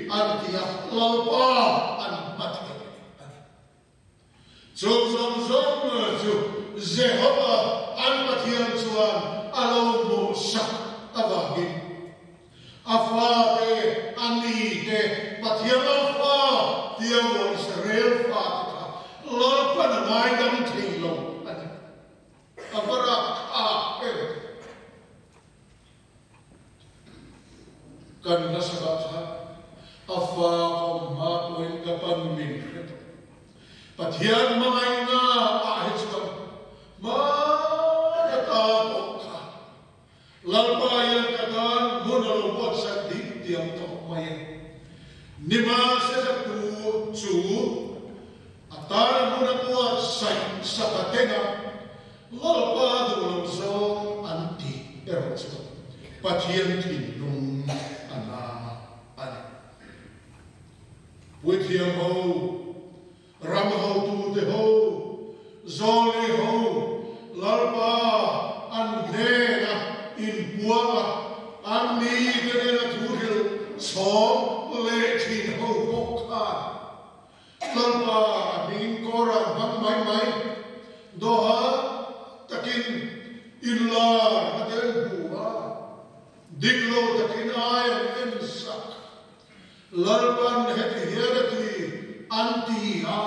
an ti a, Lalpa an hma thei a ni. Chung zawng zawng chu Jehova an Pathian chuan a lo hmuhsak avangin a fate, a nite, Pathian a fa tia maw Israel fate kha Lalpan a ngaidam thei lo a ni. A va rakthlak em! Kan hmasakah khan a fa awm hma pawhin ka pan min hre tawh. Pathian hmangaihna ah hi chuan hmana ta tawh kha Lalpa hian ka tan hmun a lo buatsaih ding tiang tawh mai e. Nimahsela tu chu a tan hmun a buatsaih sak a teng a, Lalpa duh lo zawng an tih erawh chu Pathian thinlung a na a ni. Puithiam ho, ram hotute ho, zawlei ho, Lalpa an hnena inpuang a, an mite nena thu hrilh chhawng leh thin ho pawh khan Lalpa hmingin kawr an hmang mai mai, dawha takin inlar a tel hmu a, dik lo takin ai an en sak. Lalpan heti hian a ti, an ti a,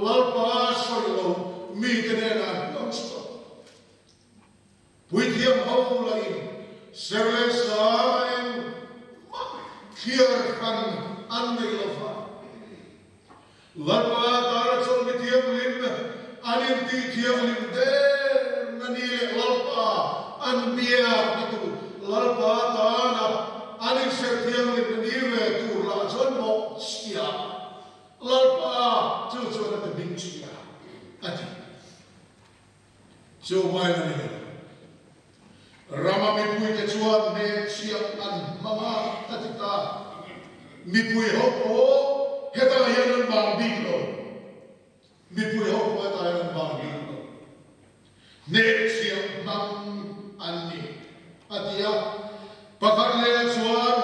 Lalpa sawi lo mite nen an hmang chhuak. Puithiam ho lahin ser leh sang engmah thliar hran an nei lo va. Lalpa tara chawlh mi thianghlim an intih thianghlim der na ni leh Lalpa an biak na tur Lalpa tana an inserh thianghlim na ni ve tur lah chuan mawh chhia Lalpa chu chuan a ti hming chhia a ti. Chu mai a ni lo. Rama mipuite chuan hmeichhia an hmang a, a ti ta. Mipui ho pawh hetah hian an bang bik lo. Mipui ho pawh hetah hian an bang bik lo. Hmeichhia hmang an ni, a ti a. Pakhat leh chuan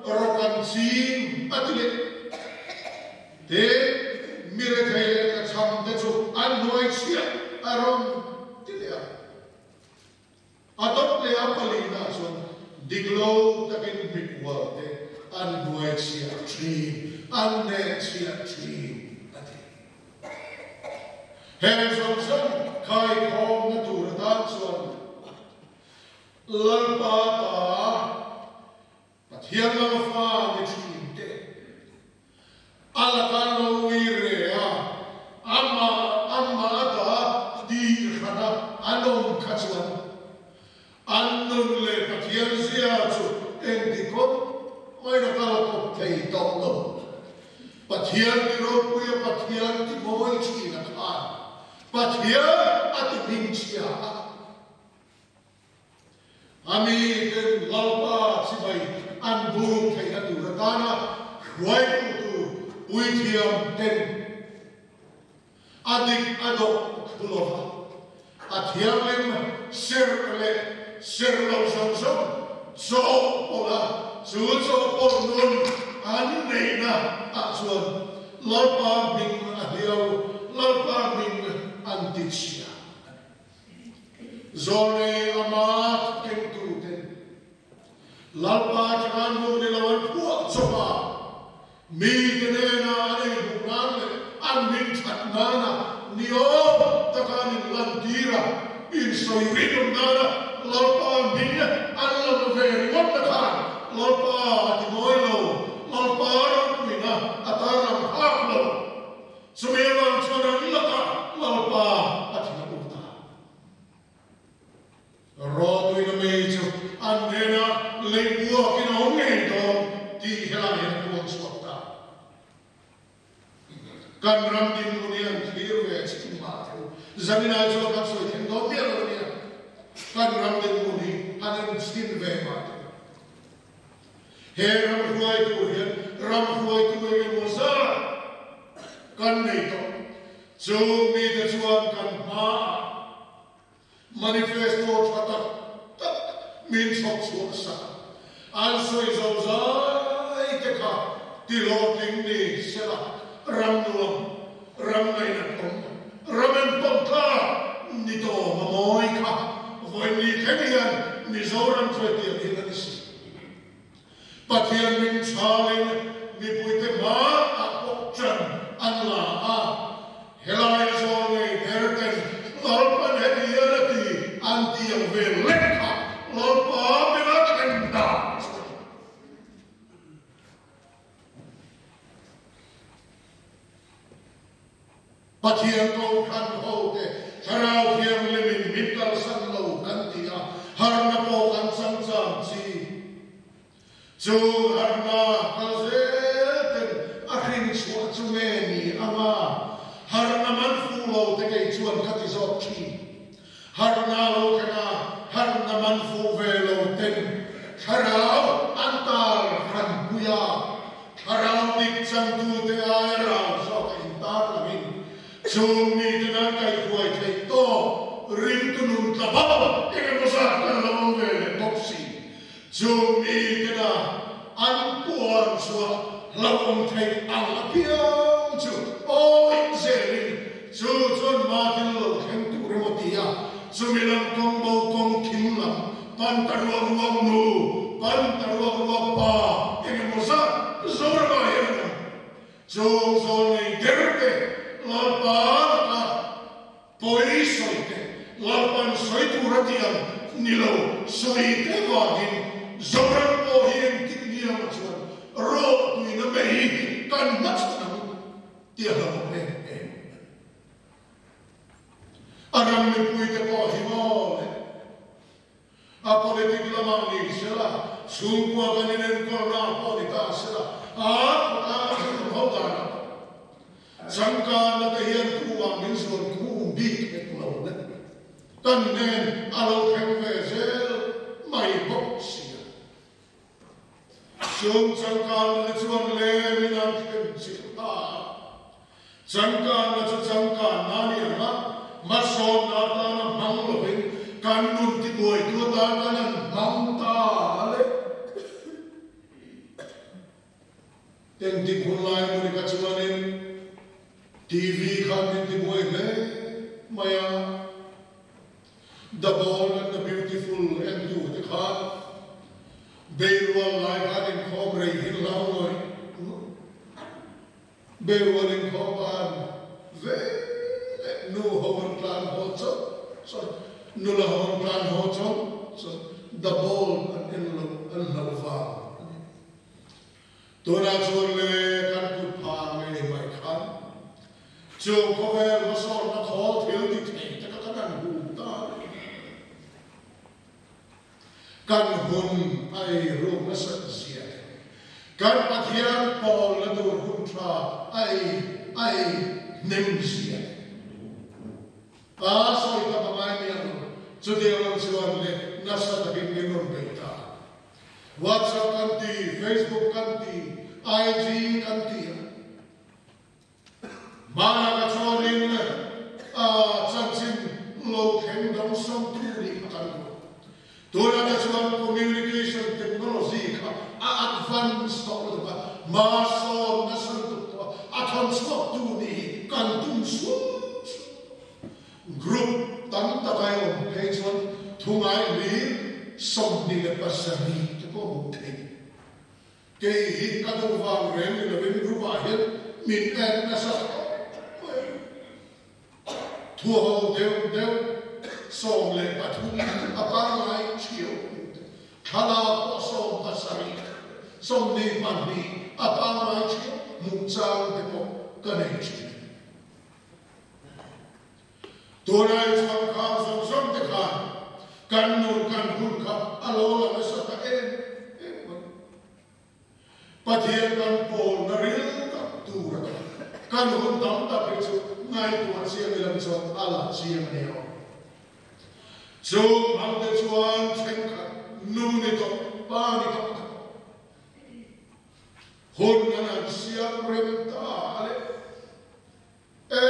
rawk an ching, a ti leh. Tin, mi rethei leh tlachham te chu an hnuai chhiah a rawn ti leh a. A dawt leh a palina chuan dik lo takin mikual te an hnuai chhiah thin, an neh chhiah thin, a ti. Heng zawng zawng khaikhawmna tur atan chuan Lalpa ta Pathian lama fa ni thin te, a laka lo ui re a, amah amah ata tih hrana an awm kha chuan an nun leh Pathian zia chu engti kawp maiin a kal kawp thei tawh lo. Pathian ti ropui a Pathian ti mawi thin a khan Pathian a ti hmingchhia a. A miten Lalpa chibai an buk theihna tur atana hruaitu tur puithiam ten A dik a dawh thu lova, a thianghlim serh leh serh lo zawng zawng chawhpawlh a, chu chawhpawlh nun an neihna ah chuan Lalpa hming a hliau, Lalpa hming an ti chhia a ni. Zawlnei ama kengtuten Lalpa tlan hnu ni lo an phuah chawp a, mite nena an ei hmuh nan leh an min that nana ni awm taka an inlantir a, insawi rinawm nana Lalpa hming an lam ve ringawt na khan Lalpa a ti mawi lo, Lalpa ropuina a tarlang phak lo. Chumi avang chuan an lakah Lalpa a thi a ur ta. Rawtuina mei chu an hnenah lei buakin a awm ngei dawn tih helai hian a puang chhuak ta. Kan ram dinhmun hi an thlir ve chin mah theu. Zaninai chuan kan sawi thleng dawn miah lo a nia. Kan ram dinhmun hi han en chhin ve mah theu. He ram hruaitu hian ram hruaitu eng emaw zat kan nei tawh. Chung mite chuan kan hmaah Manifesto tha tak tak min chhawp chhuah sak a, an sawi zo zai te kha ti hlawhtling ni sela, ram nuam, ram ngainat awm, ram enpawm tlak ni tawm a mawi kha vawiin ni thleng hian Mizoram chu hetiang hian a ni si. Pathian min chhalin mipuite hma ah pawh ṭan an la a, helai a zawl ngei ber ten Lalpan heti hian a ti an ti ang vel lek kha Lalpa bela thlen dan chu a ni. Pathian Kohhran hote Thlarau Thianghlimin min kalsan lo kan ti a, harna pawh kan chang chang chi. Chu harna kal zel ten a hrin chhuah chu nge ni anga harna man fuh lo te kei chuan ka ti zawk thin. Harna lo thleng a, harna man fuh ve lo ten thlarau an tar hran pui a, thlarau dik changtute aia rau zawk a intar langin chung miten an kaihruai theih tawk ringtu nun tla bo eng emaw zat kan lo awm ve leh bawk si. Chung mitena an puan chhuah hlauhawm theih ang apiang chu awih zelin chu chuan ma thil lo thleng tur emaw ti a, chumi lam kawng bo kawng thim lam pan ta ruak ruak nu, pan ta ruak ruak pa eng emaw zat Zoramah hian an awm. Chung zawl nei der te Lalpa laka Pawi sawi te, Lalpan sawi tur a ti ang ni lo, sawi te vangin Zoram pawh hi engtik ni lamah chuan rawh tuina mai kan hmachhawn ang tih a hlauhawm em em a ni. A ram mipuite pawh hi maw le? A politic lamah ni sela, chhungkua kan inenkawlna ah pawh ni ta sela, a khawtlang a thil ho danah pawh changkanna te hian tumah min zuan khum bik hek lo le. Kan hnen a lo thleng ve zel mai bawk si a. Chung changkanna te chuan lemin an thlen chilh ta a. Changkanna chu changkanna a ni ang a, hmasawnna atana hmang lovin kan nun tibuaitu atan kan han hmang ta a le. Engtik hun lai emaw ni kha chuanin TV khan min tibuai hle mai a. The Bold and the Beautiful entu te khan beirual lai khan inkhawm rei hin hlau ngawih ngawih. Beirual inkhawm an ve leh nu ho an tlan haw chawt chawt, nula ho an tlan haw chawt chawt, The Bold an en lo an hlauh vang a ni. Tunah chuan le kan kut phah ngei mai khan chung khawvel hmasawnna khawl thil ti thei te kha kan han hum ta a ni. Kan hun a ei ruk nasat zia te, kan Pathian pawlna tur hun tha a ei a ei hnem zia te. A sawi tak a ngai miah lo, chutiang ang chuan le nasa takin min rawn beih ta. WhatsApp kan ti, Facebook kan ti, IG kan ti a. Hmanah ka chuanin. lo thleng dawngsawng tu nih kha kan duh. Tunah te chuan communication technology kha a advance tawh lutuk a, hma sawn nasa lutuk tawh a, a thawn chhuak tu nih hi kan tum suau suau tawh. Group tam tak a awm phei chuan thungai hlir 27 te pawh hmuh theih. Kei hi ka duh vang reng ni lovin group ah hian min add nasa khawp mai. Thuaho deuh deuh 13 a pangngai thiau hmuh te, thlalak pawh 17, 22 a pangngai thiau hmuh chang te pawh ka nei thin. Tunai chuan khang zawng zawng te khan kan nun kan hun kha a lo la nasa ta em em mai. Pathian kan pawlna ril tak tur a kha kan hun tam tak hi chu ngaihtuah chiang ila chuan a la chiang a ni ang. Chung hmang te chuan thenkhat nu ni tawh pa ni tawh te pawh hun an han siam rem ta a le. E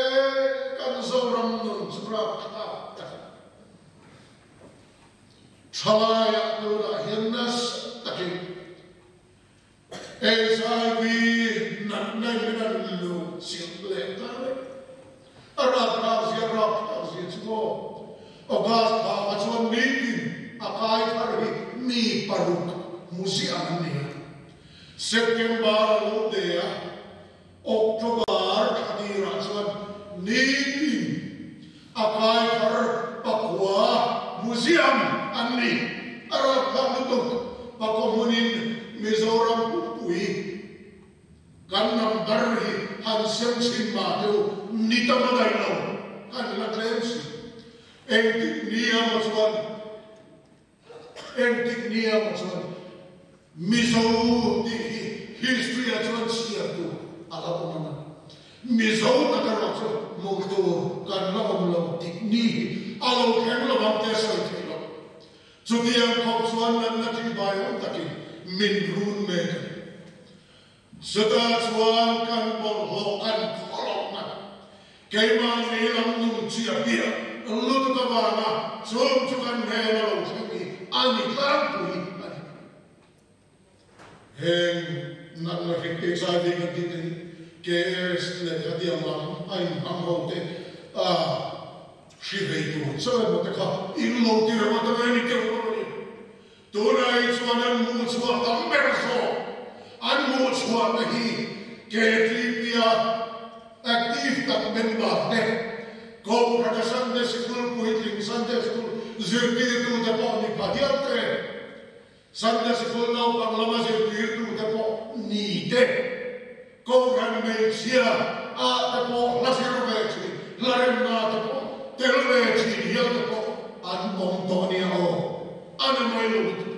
kan Zoram nun chu rapthlak tak a ni. Thalaiah tunah hian nasa takin HIV natna in min an luh chilh leh ta reng. A rapthlak zia rapthlak zia chu maw? August thla kha chuan nitin a kai thar hi mi paruk hmu ziah an ni a. September a lo de a. October thla tirah chuan nitin a kai thar pakua museum an ni. A rapthlak lutuk pakua hmunin Mizoram pumpui kan number hi han sem chhin mah deuh ni tam a daih lo, kan la tlem si. Engtik ni emaw chuan Engtik ni emaw chuan Mizo tih hi history ah chuan chhiar tur a la awm ang a, Mizo tak erawh chu hmuh tur kan la awm lo tih ni hi a lo thleng lo ang te sawi theih loh. Chutiang khawp chuan natna ṭihbai awm takin min run mek a ni. Chutah chuan kan bawlhhlawh kan khawlawkna keimahni lam nun chiah piah lutuk avanga chung chu kan hnen a lo thleng hi a ni tlangpui a ni. Heng natna hrik HIV kan tih te hi KS leh khatiang lam a inhmang ho te a hri vei tur chauh emaw te kha in lo ti reng a ta nge ni teuh lo a ni. Tunah hi chuan an hmuh chhuah tam ber zawk. An hmuh chhuahna hi KTP-a active tak member te, Kohhrana Sunday Sikul puitling Sunday School zirtirtute pawh ni pha hial te, Sunday Sikul naupang lama zirtirtute pawh ni te, Kohhran hmeichhia ah te pawh hla zir ve thin, hla remna te pawh tel ve thin hial te pawh an awm tawh nia aw. A na mai lo lutuk.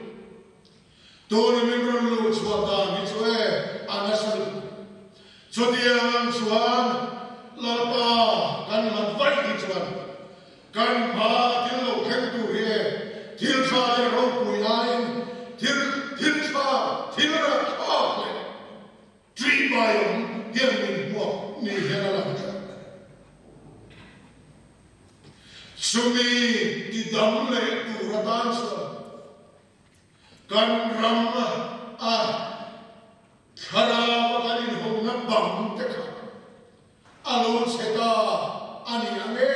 Tuna min rawn luh chhuah dan hi chu e, a nasa lutuk. Chutiang ang chuan Lalpa kan hlat vaih hi chuan kan hma thil lo thleng tur hi e, thil tha leh ropui aiin thil thil tha, thil rahthlak leh Ṭihbai awm hian min hmuak ni hian a lang tlat a ni. Chumi ti dam leh tur atan chuan kan ram a thlarau a kan inhawngna bang te kha a lo chhe ta a ni ang e.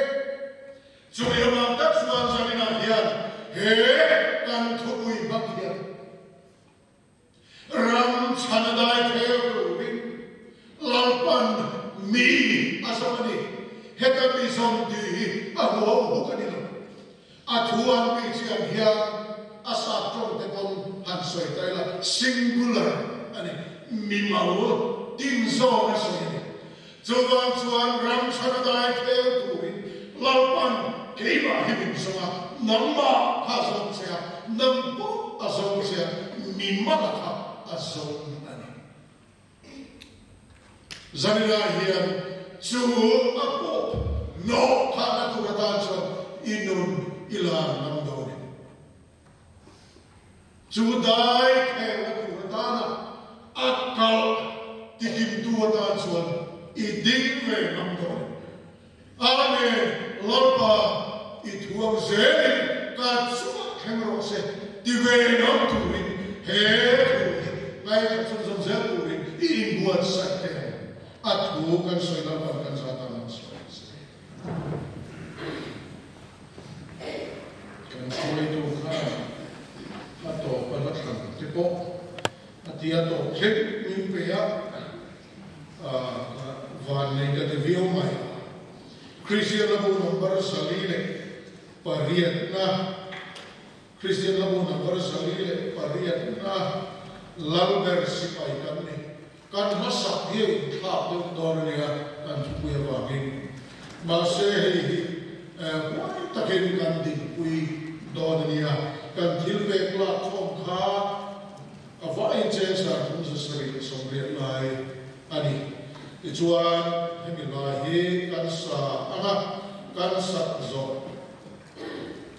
Chumi avang tak chuan zaninah hian he kan thupui hmang hian Ram chhan a dai theu turin Lalpan mi a zawm a ni. Heta mi zawm tih hi a huau huk a ni lo. A thu an tih chian hian a sap tawng te pawn han sawi ta ila singular a ni. Mi mal tin zawng a sawi a ni. Chuvang chuan ram chhan a dai theu turin Lalpan keimah hi min zawng a, nangmah kha a zawng che a, nang pawh a zawng che a, mi mala kha a zawng a ni. Zanina hian chu a pawp nawh khahna tur atan chuan i nun i lan ngam dawn em? Chu dai khelna tur atana a kalh tikimtu atan chuan i ding ve ngam dawn em? Amen! Lalpa, I thuang zelin ka chungah thleng rawh se ti ve ngam turin he thu hi ngaithla chhunzawm zel turin i inbuatsaih teh ang. A thu kan sawi Lalpan kan za tan an sawi se. Kan hruaitu khan a tawp a la thlan te pawh a ti a tawp thleng min pe a, van nei ka ti viau mai. Kristian Labu number 408 na Kristian Labu number 408 na Lalber sipai kan ni. Kan hmasak hi a inthlak deuh dawn a nia kan thupui avangin. Mahse hei hi huai takin kan dinpui dawn a nia. Kan thil pek lak khawm kha a vaiin cheng 3780 lai a ni. Tichuan hemi lai hi kan sa ang a, kan sak zawh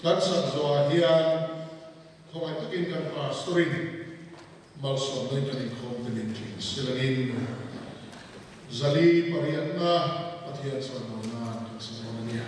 kan sak zawhah hian khawngaih takin kan pastor-in malsawmna in kan inkhawm te min tling silangin 408 na Pathian chuan lo nan kan sa dawn a nia.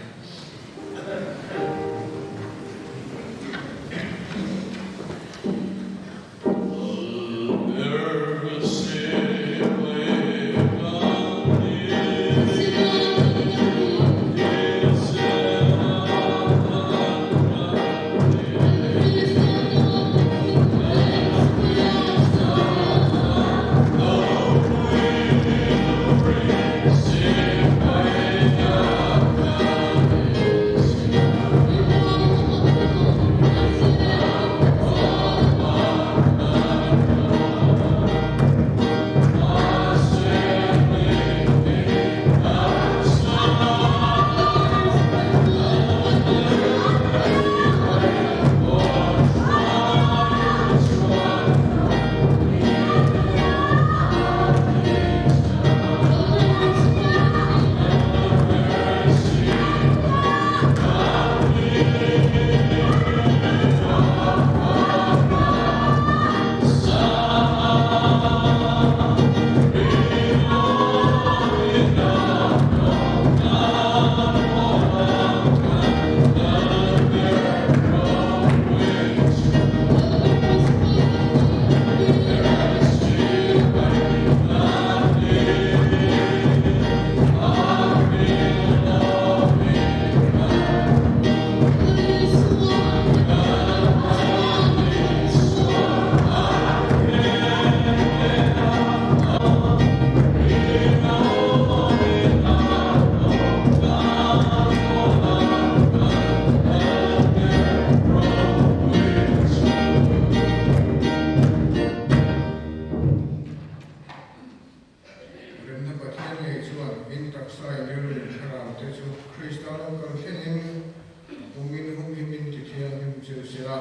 Remna Pathian ngei chuan in taksa in rilru in thlarau te chu Krista lo kal thlengin a pungin humhimin ti thianghlim cheu sela,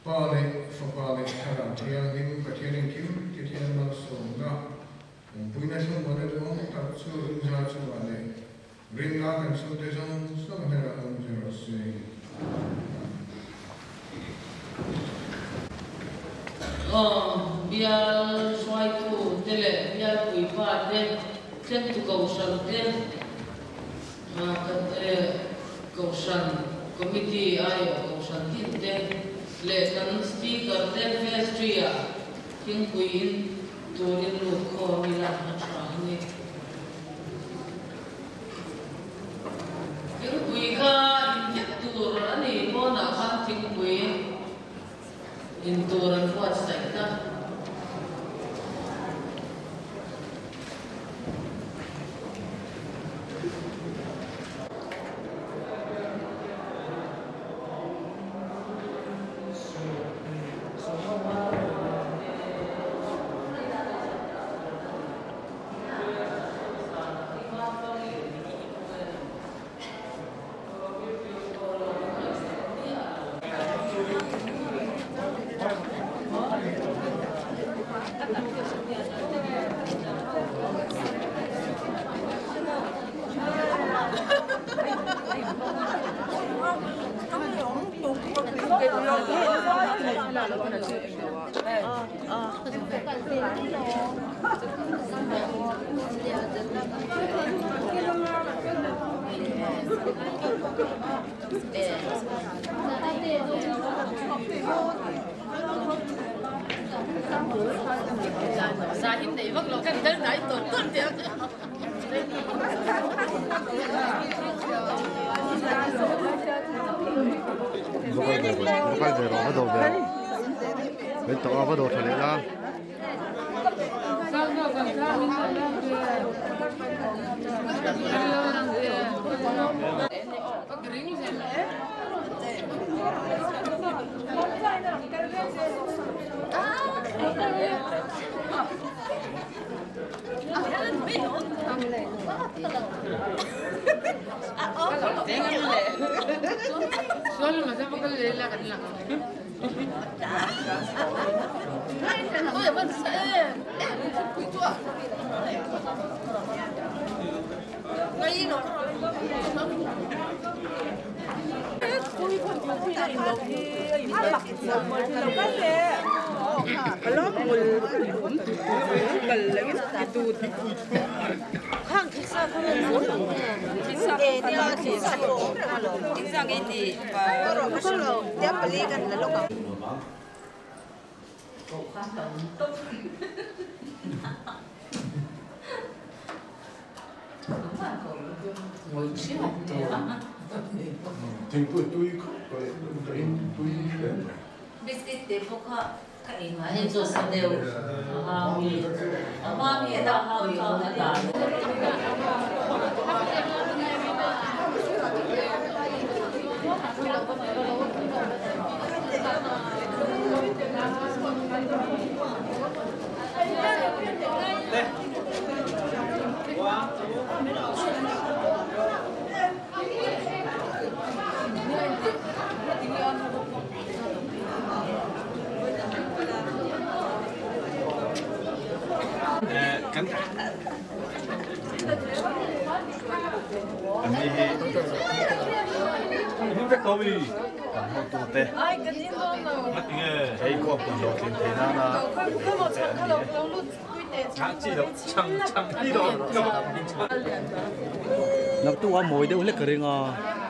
Pa leh Fapa leh Thlarau Thianghlim Pathian engkim ti thian malsawmna awmpuina thlungmuana duhawm tak chu inza chungah leh rinna kan chhungte zawng zawng hnenah awm zir rawh se. Aw, bial hruaitu te leh bial puipa te, thlentu kohhran te, kohhran committee aiawh kohhran tin te leh kan speaker te vestry-ah thingpui in turin lut khawm ila a tha a ni. Thingpui kha in vek tur a ni pawnah khan thingpui in tur an buatsaih ta. Nằm tu mồi đâu lấy cái ringa.